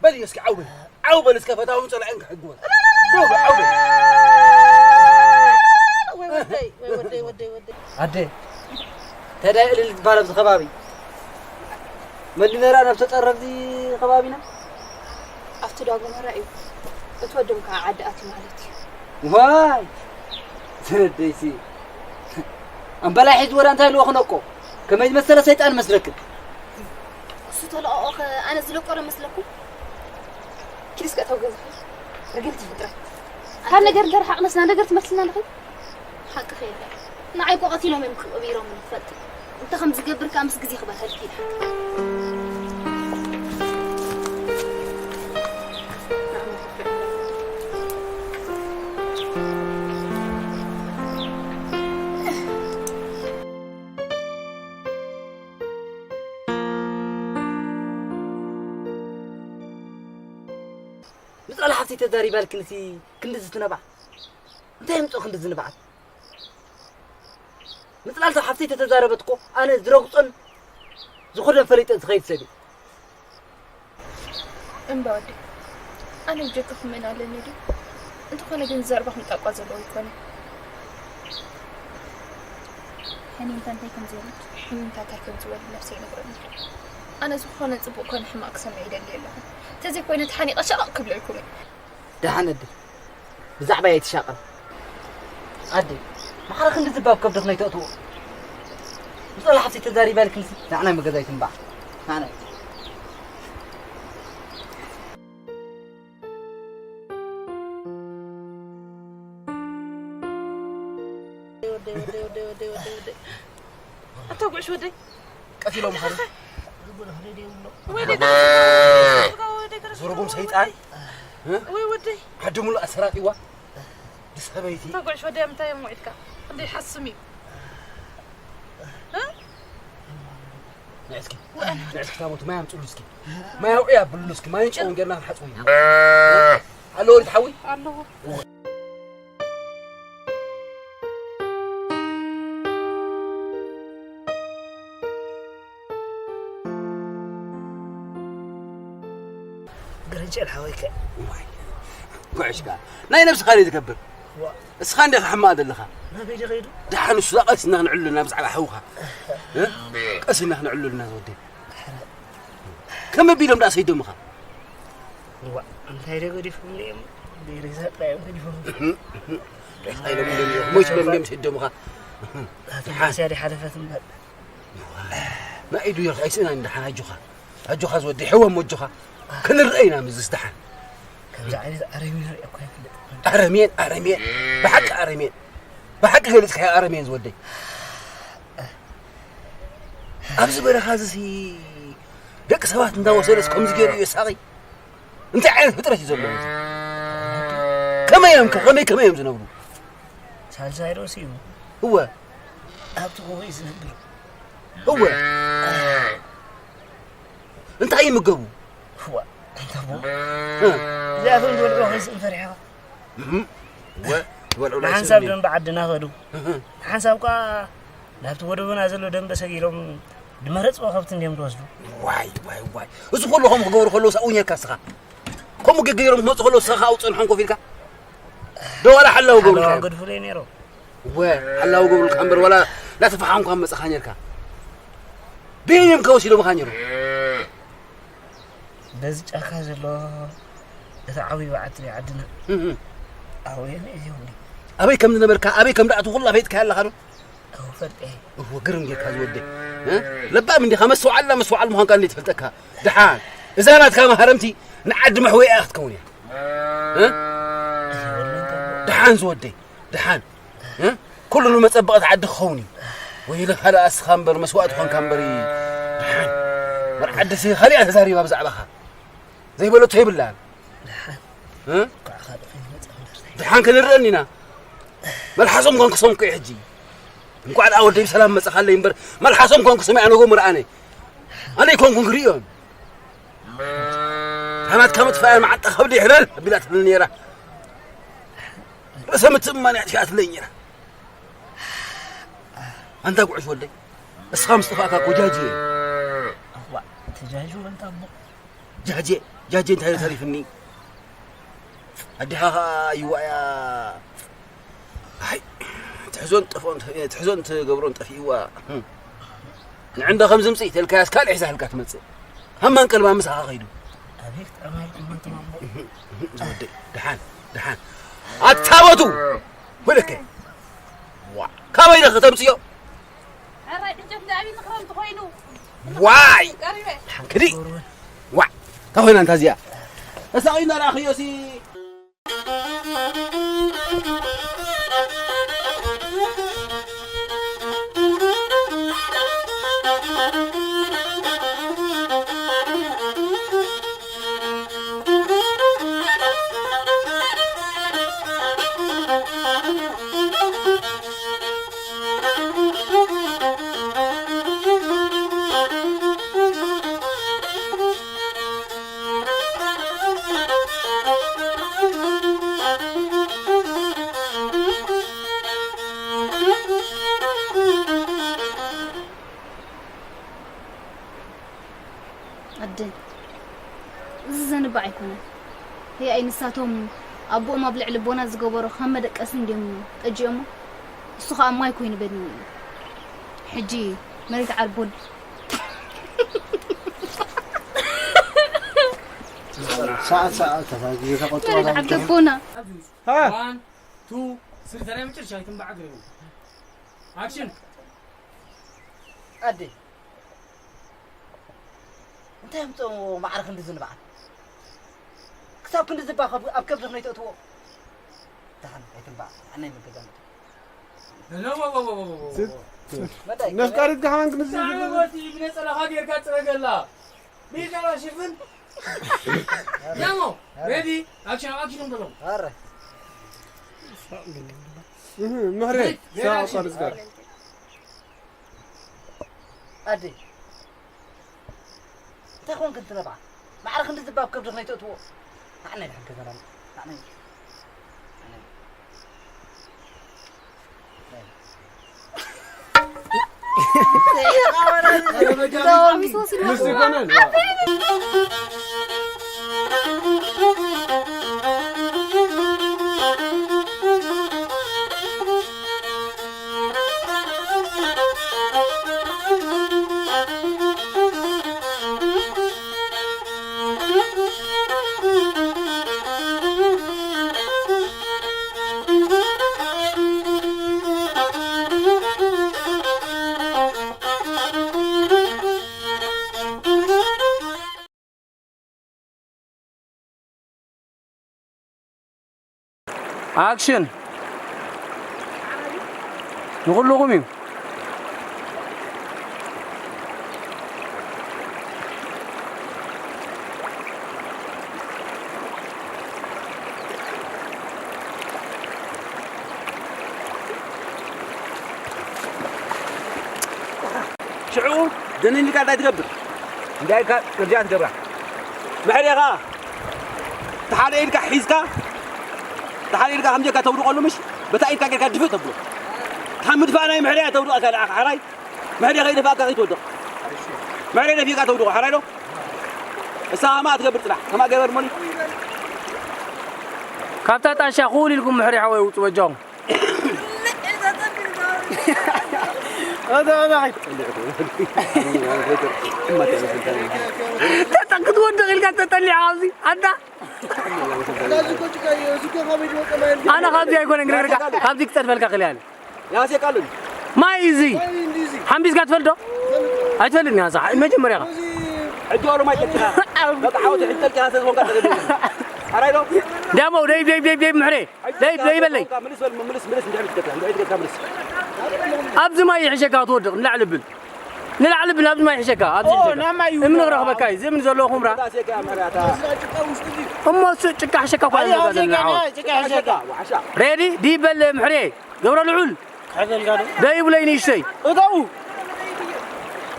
በል እስኪ ዓው በል ዓው በል እስከ ፈታውን ፀላእን ክሕግወን ዓው በል ዓው በል ወይ ወደይ ወይ ወደይ ወደይ ወደይ ኣደ ተዳይ እልል ዝበሃል ኣብዚ ከባቢ መሊመራ ናብ ተጠረብዚ ከባቢና ኣብቲ ዳጎመራ እዩ እቲ ወዶም ከዓ ዓዲ ኣትዩ ማለት እዩ ዋይ ዝረደይሲ ኣምበላይ ሕዚ ወዳ እንታይ ልወኽነቆ ከመይ ዝመሰለ ሰይጣን መስለክን እሱ ተለቐቐ ኣነ ዝለቆረ መስለኩም ኪድ እስከ እተው ገዛ ርግምቲ ፍጥረት ካብ ነገር እንተረሓቕነስና ነገር ትመስልና ንኽእል ሓቅኺ የለን ንዓይ እኮ ቀቲሎም እዮም ክቕቢሮም ንፈልጥ እንታይ ከም ዝገብር ከዓ ምስ ግዜ ክበርሀልኪ ኢለ ምፅላል ሓፍተይ ተዛሪባልክንሲ ክንድዚ ትነባዕ እንታይ የምፅኦ ክንድዚ ንብዓት ምፅላልታ ሓፍተይ ተተዛረበት እኮ ኣነ ዝረግፆን ዝኹደን ፈሊጠ ዝኸይድ ሰብ እየ እምባ ወደይ ኣነ ብጀካ ክመን ኣለኒ ድዩ እንተኾነ ግን ዘርባ ክንጣቋ ዘለዎ ይኮነ ሕኒምታ እንታይ ከም ዝበለት ሕኒምታ እንታይ ከም ዝበለ ነብሰ ይነግረኒ ኣነ ዝኾነ ፅቡቅ ኮነ ሕማቅ ክሰምዕ ይደሊ ኣለኹ ተዘይኮይነ ተሓኒቐ ሸቐቕ ክብለልኩም እየ ደሓን ኣደ ብዛዕባይ ኣይትሻቐል ኣደ ማዕረ ክንዲ ዝባብ ከብድኽ ነይተእትዎ ብፀላ ሓፍቲ ተዛሪባልክንሲ ንዓናይ መገዛይት እምባዕ ንዓናይ ኣታ ጉዕሽ ወደይ ቀቲሎም ኸ ወይ ዙርጉም ሰይጣን ወይ ወደይ ዓዲ ሙሉእ ኣሰራቂዋ ብሰበይቲ ኣታ ጉዕሽ ወደይ ምንታይ እዮም ውዒልካ እንደ ሓስም እዩ ንዕስኪ ንዕስኪ ታሞት ማይ ኣምፅሉ እስኪ ማይ ኣውዒ ኣብሉ እስኪ ማይን ጨውን ጌርና ክንሓፅቡ ኣለዎ ሓዊ ኣለዎ ግርንጭል ሓወይከ ጉዕሽ ከኣ ናይ ነብስኻ ደይ ትገብር እስኻ እንዲኻ ሕማቕ ዘለኻ ናበይ ደኸይዱ ደሓን እሱ ቀስ እና ክንዕሉ ኣለና ብዛዕባ ሓውኻ ቀስ እና ክንዕሉ ኣለና ዝወደይ ከመይ ቢሎም ደኣ ሰይዶምኻ እንታይ ደ ገዲፎም እዮም ሬሳ ጥራዮም ገዲፎም ሞይትሎም እዮም ሰይዶምኻ ሓስያ ሓለፈት እምበር ንኣይ ዱዮ ኣይስእናን ደሓን ኣጆኻ ኣጆኻ ዝወደይ ሕወም ኣጆኻ ክንርአ ኢና ምስዝስ ደሓን ከምዚ ዓይነት ኣረሚን ሪኦ እኳ ይፈልጥ ኣረሜን ኣረሜን ብሓቂ ኣረሜን ብሓቂ ገሊፅካዮ ኣረሜን ዝወደይ ኣብዚ በረኻ እዚ ደቂ ሰባት እንዳወሰደስ ከምዚ ገይሩ እዩ ሳቂ እንታይ ዓይነት ፍጥረት እዩ ዘለዎ ከመይ እዮም ከመይ ከመይ እዮም ዝነብሩ ሳልሳይ ዶ ስዩ እወ ኣብቲ ጎቦ እዩ ዝነብር እወ እንታይ ይምገቡ እዋ እንተቦ እዚኣቶም ዝበልዑ ከይስእን ፈሪሕኻ ንሓንሳብ ደንበ ዓድና ከዱ ንሓንሳብ ከ ናብቲ ጎደቦና ዘሎ ደንበ ሰጊሮም ድመረፅዎ ከብቲ እንዲዮም ዝወስዱ ዋይ ዋይ ዋይ እዚ ኩሉ ከምኡ ክገብሩ ከለዉ ሳኡ ኔርካ ስኻ ከምኡ ገገይሮም ክመፁ ከለዉ ስኻ ኣውፅእን ሓንኮፍ ኢልካ ደዋላ ሓላው ገብሩካ ገድፉለይ ነይሮም ወ ሓላው ገብሩልካ እምበር ዋላ ናተፋሓንኳ መፅኻ ኔርካ በየን እዮም ከወሲዶምኻ ነይሮም በዚ ጫካ ዘሎ እቲ ዓብዪ በዓቲ ናይ ዓድና ኣወየን እዮም ኣበይ ከም ዝነበርካ ኣበይ ከም ደኣቱ ኩሉ ኣፈይጥካ ኣለኻ ዶ ፈልጠ እዎ ግርም ጌርካ ዝወደይ ለባም እንዲኻ መስዋዕላ መስዋዕል ምዃንካ እንዴ ትፈልጠካ ድሓን እዛ ናትካ መሃረምቲ ንዓዲ መሕወያ ክትከውን እያ ድሓን ዝወደይ ድሓን ኩሉ ንመጸበቕቲ ዓዲ ክኸውን እዩ። ወይልኻ ደኣ እስኻ እምበር መስዋእቲ ኾንካ እምበር እዩ። ደሓን መርዓ ዓዲሲ ካሊኣ ተዛሪባ ብዛዕባኻ ዘይበለቶ የብላን። ደሓን እ? እንኳዕ ካልእ ከይመጽእ ክንደርስ። ደሓን ክንርአን ኢና። መልሓሶም ኮንኩሶም እኮ እዩ ሕጂ። እንኳዕ ደኣ ወደይ ብሰላም መጸኻለይ እምበር መልሓሶም ኮንኩሶም እያ ነጎ ምርኣነ። ኣነ ይኮንኩን ክርእዮም። ሃናትካ ምጥፋእያ መዓጣ ከብዲ ይሕለል ኣቢላ ትብል ነይራ። ርእሰ ምትእምማን እያ ኣጥፊኣትለይ ነይራ። ኣንታ ጉዕሽ ወደይ፣ እስኻ ምስ ጠፋእካ እኮ ጃጂ እየ። እዋ፣ ተጃጂ ወንታ እሞ። ጃጂ፣ ጃጂ እንታይ ተሪፍኒ? ኣዴኻ ኸኣ ይዋእያ። ኣይ፣ ትሕዞን ጠፍኦን፣ ትሕዞን ትገብሮን ጠፊእዋ። ንዕንዶ ከም ዝምጽእ ተልካያስ ካልእ ሒዛልካ ትመጽእ። ሃማን ቀልባ ምሳኻ ኸይዱ። ኣቤት፣ ኣማልኩም ኣንቱም ኣሞ። ዝወደይ፣ ደሓን፣ ደሓን። ኣታበቱ! ወለከ። ዋ፣ ካበይ ኢኻ ከተምጽዮ? ሕራይ ዕንጨት ዳኣቢ ንኽረምቲ ኮይኑ። ዋይ! ቀሪበ። ክዲ! ዋ! እንታይ ኮይና እንታ እዚኣ? ተሳቒና ረኣኽዮ ሲ። ኣደ፣ እዚ ዘንባዕ ኣይኮነን። ህያይ ንሳቶም ኣቦኦም ኣብ ልዕሊ ቦና ዝገበሮ ከም መደቀሲ እንድዮም ጠጅኦሞ። እሱ ኸኣ ማይ ኮይኑ በድኒ። ሕጂ መሬት ዓርቦ ሰዓት ሰዓት ተፋጊ ተቆጥሮ መሬት ዓርቦ ቦና። ሃ? ዋን፣ ቱ፣ ስሪ፣ ተራይ መጨረሻ ኣይትንባዕ ገይሩ። ኣክሽን። ኣደ፣ እንታይ ኣምፅኦ ማዕረ ክንዲ ዝንባዓት? ክሳብ ክንዲ ዝባ ኣብ ከብዲ ክነይተእትዎ። ደሓን ኣይትንባዕ፣ ኣናይ መገዛመት። ሎ፣ ዎ፣ ዎ፣ ዎ፣ ዎ፣ ዎ፣ ዎ። መዳይ፣ ነፍቃሪት ገሓን ክንዚ ብዛዕባ ዝብል። ወቲ ብነፀላኻ ጌርካ ፅረገላ። ቢልካ ሽፍን። ያሞ፣ ሬዲ፣ ኣክሽን፣ ኣክሽን በሎም። ኣረ። እህ፣ ምሕሬ፣ ሬዲ፣ ሳብ ኣክሽን። ኣቋርጽ ጋር። ኣደ፣ እንታይ ኾንክ እንትነብዓ? ማዕረ ክንዲ ዝባብ ከብድኽ ነይተእትዎ። ንዓናይ ድሓን ገዛና፣ ንዓናይ። ንዓናይ። ኣክሽን። ንኹልኹም እዩ። ሽዑ ደኒንካ እንታይ ትገብር? እንታይ ኢልካ እርጃ ትገብራ? ምሕሬኻ ተሓደ ኢድካ ሒዝካ፣ ተሓደ ኢድካ ከም ጀካ ተውድቐሉ ምሽ፣ በታ ኢድካ ጌርካ ድፍእ ተብሎ። ካብ ምድፋእ ናይ ምሕሬ ተውድቐካ ደኣ ሓራይ። ምሕሬ ከይደፋእካ ከይትወድቕ። ምሕሬ ደፊእካ ተውድቖ ሓራይ ዶ? እሳ ከማ ትገብር ጽናሕ። ከማ ገበር ሞኒ። ካብታ ጣሻ ኩል ኢልኩም ምሕሬ ሓወይ ውጹ በጃኹም። ኣታ፣ ኣታ፣ ኣታ። ተጠ-፣ ክትወድቕ ኢልካ ተጠሊዕካ ኣብዚ ኣታ። ኣነ ካብዚ ኣይኮነን ግርግርካ፣ ካብዚ ክጸድፈልካ ክእል እየ። ያሴ ቃሉን። ማይ እዚ ማይ እንዲዚ። ሓምቢስካ ትፈልዶ? ኣይትፈልጥን እያ፣ ሳሕ። መጀመርያ። እዚ ሕጂ ዋሎ ማይ ጠልቂኻ። በቃ፣ ዓወት ሕጂ ጠልቂኻ ስለ ዝኾንካ ተገዲዱ። ዲያሞ ደይብ ደይብ ደይብ ደይብ ምሕሬ ደይብ ደይብ በለይ። ምልስ በል ምልስ ምልስ እንድሕር ትገታ እንድሕር ትገታ ምልስ። ኣብዚ ማይ ይሕሸካ ትወድቕ ንላዕሊ ብል ንላዕሊ ብል ኣብዚ ማይ ይሕሸካ ኣብዚ ይሕሸካ። እምኒ ክረኽበካ እዩ እዚ እምኒ ዘለዎ ኹምራ። እሞ እሱ ጭቃ ሕሸካ እኳ ሬዲ ዲበል ምሕሬ ገብረ ልዑል። ክሕዘልካ ዶ? ደይብለይ ንእሽተይ። እተው።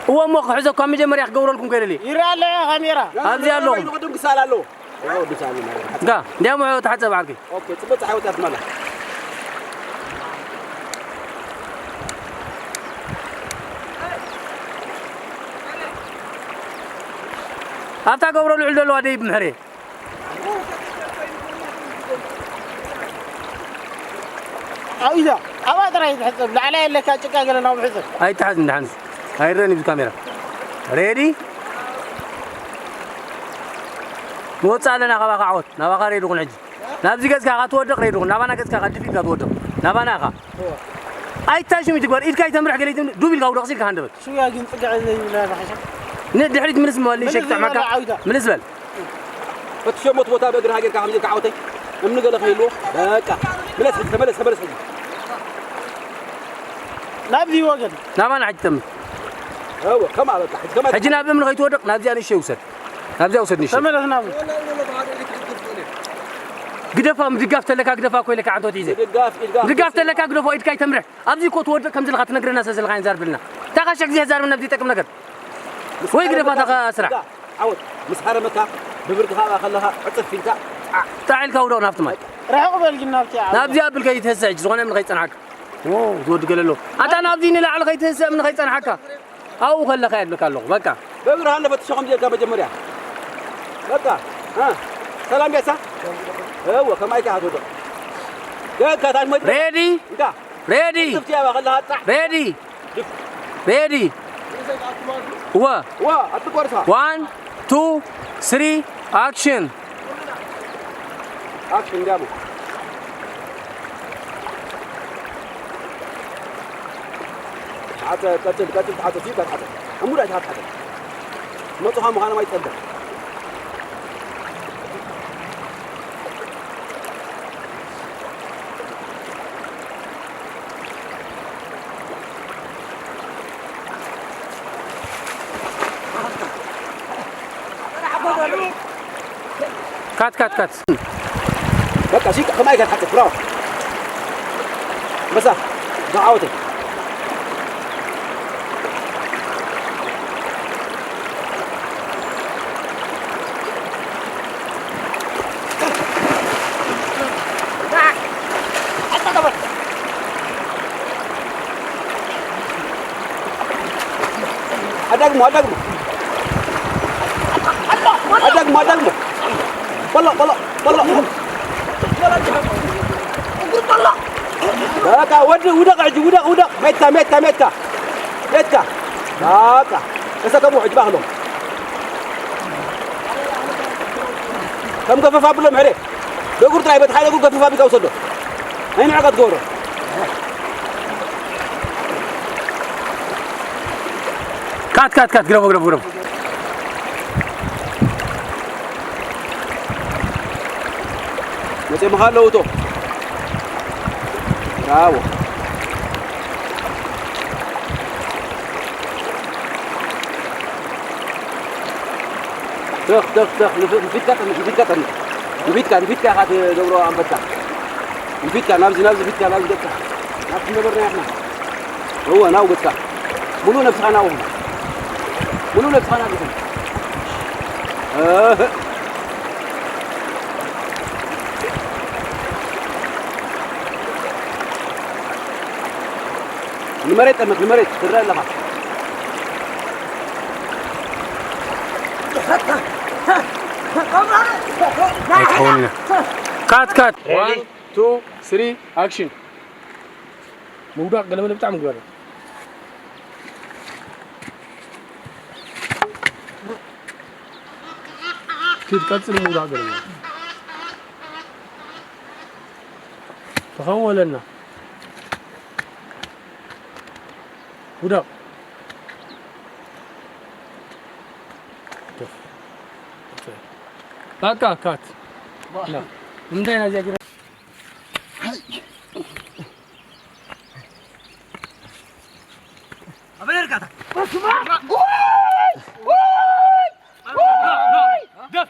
እወ እሞ ክሕዘ እኳ መጀመርያ ክገብረልኩም ከይደልየ። ይርኣ ኣሎ ካሜራ። ኣብዚ ኣለኹም። ቅድም ክሳል ኣለዎ። ያው ቅዱስ ኣለ ማለት ነው። እንካ እንዲያሞ ተሓጸብ ዓርከይ። ኦኬ፣ ጽቡቅ ጸሓይ ወጣት ማለት። ኣብታ ገብረ ልዑል ዘለዋ ደይብ ምሕሬ። ኣብዛ ኣብኣ ጥራይ ትሕጸብ፣ ላዕላይ ኣለካ ጭቃ ገለ ናብኡ ሕጸብ። ኣይትሓዝ እንድሓን ኣይረን እዩ ካሜራ። ሬዲ ንወፅእ ኣለና ካባኻ ዓወት ናባኻ ሬዲ ኩን ሕጂ ናብዚ ገፅካ ኢኻ ትወድቕ ሬዲ ኩን ናባና ገፅካ ኢኻ ድፊትካ ትወድቕ ናባና ኢኻ ኣይታሽም ይትግበር ኢድካ ይተምርሕ ገለ ይትም ዱብ ኢልካ ውደቕ ሲልካ ሃንደበት ሽያ ግን ጽግዕ ዘይብላ ባሕሻ ንድሕሪት ምልስ ምበል ንሸክ ምልስ ጥዕመካ በል ዓውታ። ምልስ በል ፈትሸሞ እቲ ቦታ ብእግርኻ ጌርካ ከምዚ ኢልካ ዓወተይ እምኒ ገለ ከይልዎ በቃ ምለስ ሕጂ ተመለስ ተመለስ ሕጂ ናብዚ ወገን ናባና ሕጂ ተምር እወ ከምኣ በቃ ሕጂ ከማ ሕጂ ናብ እምኒ ከይትወድቕ ናብዚኣ ንእሽተይ ውሰድ ናብዚኣ ውሰድ ንእሽተይ ተመለስ ናብ ግደፋ ምድጋፍ ተለካ ግደፋ እኮ ኢለካ ዓንቶ ትሒዘ ድጋፍ ኢድካ ድጋፍ ተለካ ግደፎ ኢድካ ይተምርሕ ኣብዚ እኮ ትወድቕ ከምዚ ኢልካ ትነግረና ስለ ዘለኻ ይንዛርብልና እንታይ ካሸ ግዜ ዛርብና ብዘይጠቅም ነገር ወይ ግደፋ ታኻ ስራሕ ዓወት ምስ ሃረመካ ብብርድኻ ኣብኣ ከለኻ ዕፅፍ ኢልካ ጣዕ ኢልካ ውደቕ ናብቲ ማይ ርሕቕ በል ግን ናብቲ ናብዚ ኣብል ከይትህሰ ሕጂ ዝኾነ እምኒ ከይፀንሓካ ዎ ዝወዲ ገለ ኣሎ ኣታ ናብዚ ንላዕሊ ከይትህሰ እምኒ ከይፀንሓካ ኣብኡ ከለኻ የድልካ ኣለኹ በቃ በብርሃን ፈትሾ ከም ጀካ መጀመርያ በቃ እ ሰላም ቤሳ እወ ከማይ ካ ትወድቕ ገካ ታች መ ሬዲ እንካ ሬዲ ጽፍቲ ያባ ከለኻ ጣዕ ሬዲ ሬዲ ወ ዋ ኣትቆርሳ one two three action action ዲያሞ ተሓተ ቀጽል ቀጽል ተሓተ ሲካ ተሓተ እሙዳ ተሓተ መጽኻ ምዃኖም ኣይትጸበ ካት ካት ካት በቃ ሺ ከማይ ጋር ሐጥፍ ብራው በሳ ዳዓውተ ኣዳግሞ ኣዳግሞ ኣዳግሞ ኣዳግሞ በሎ በሎ በሎ በቃ ወዲ ውደቕ ሕጂ ውደቕ ውደቕ ሜትካ ሜትካ ሜትካ ሜትካ በቃ ተሰከሙ ሕጂ ባክሎም ከም ገፈፋ ብሎም ሕደ ደጉር ጥራይ በቲ ሓደ እግሩ ገፈፋ ቢካ ውሰዶ ናይ ንዕቀት ገብሮ ካት ካት ካት ግረፎ ግረፎ ግረፎ መፅኦምኻ ኣለዉ እቶ ብራዎ ተኽ ተኽ ተኽ ንፊትካ ጠምት ንፊትካ ጠምት ንፊትካ ንፊትካ ኢኻ ትገብሮ ኣንበጣ ንፊትካ ናብዚ ናብዚ ፊትካ ናብዚ ገፅካ ናብቲ ነበርና ኢሕና እወ ናው ገፅካ ሙሉእ ነብስኻ ናው ሙሉእ ነብስኻ ናው ንመሬት ጠመት ንመሬት ትረአ ኣለኻ ኣይትኸውን ካት ካት ዋን ቱ ስሪ ኣክሽን ምውዳቕ ገለመለ ብጣዕሚ ግበር ኪድ ቀጽል ምውዳቕ ገለመለ ተኸወለና ውዳቕ በቃ ካት ንምንታይ ኢና እዚኣ ጌርና? ኣበይ ነርካታ? ግደፍ!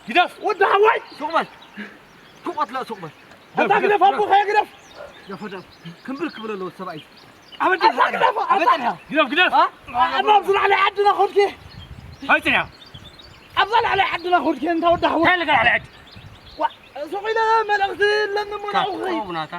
ግደፍ! ወዲ ሓወይ! ሱቕ በል! ሱቕ በል! ኣታ ግደፍ፣ ኣቦ ኸያ ግደፍ! ግደፍ፣ ግደፍ! ክምብል ክብል ኣለዎ ሰብኣይ። ኣበይ ኣታ ግደፍ! ኣታ ግደፍ! ግደፍ፣ ግደፍ! ኣታ ኣብዚ ላዕሊ ዓድና ኾድኪ! ኣይ ጽንያ! ኣብዛ ላዕሊ ዓድና ኾድኪ፣ እንታ ወዲ ሓወይ! እንታይ ኢልካ ላዕሊ ዓዲ? ዋ፣ ሱቕ ኢለ መልእኽቲ ኣለኒ እሞ ናብኡ ክኸይድ። ናታ።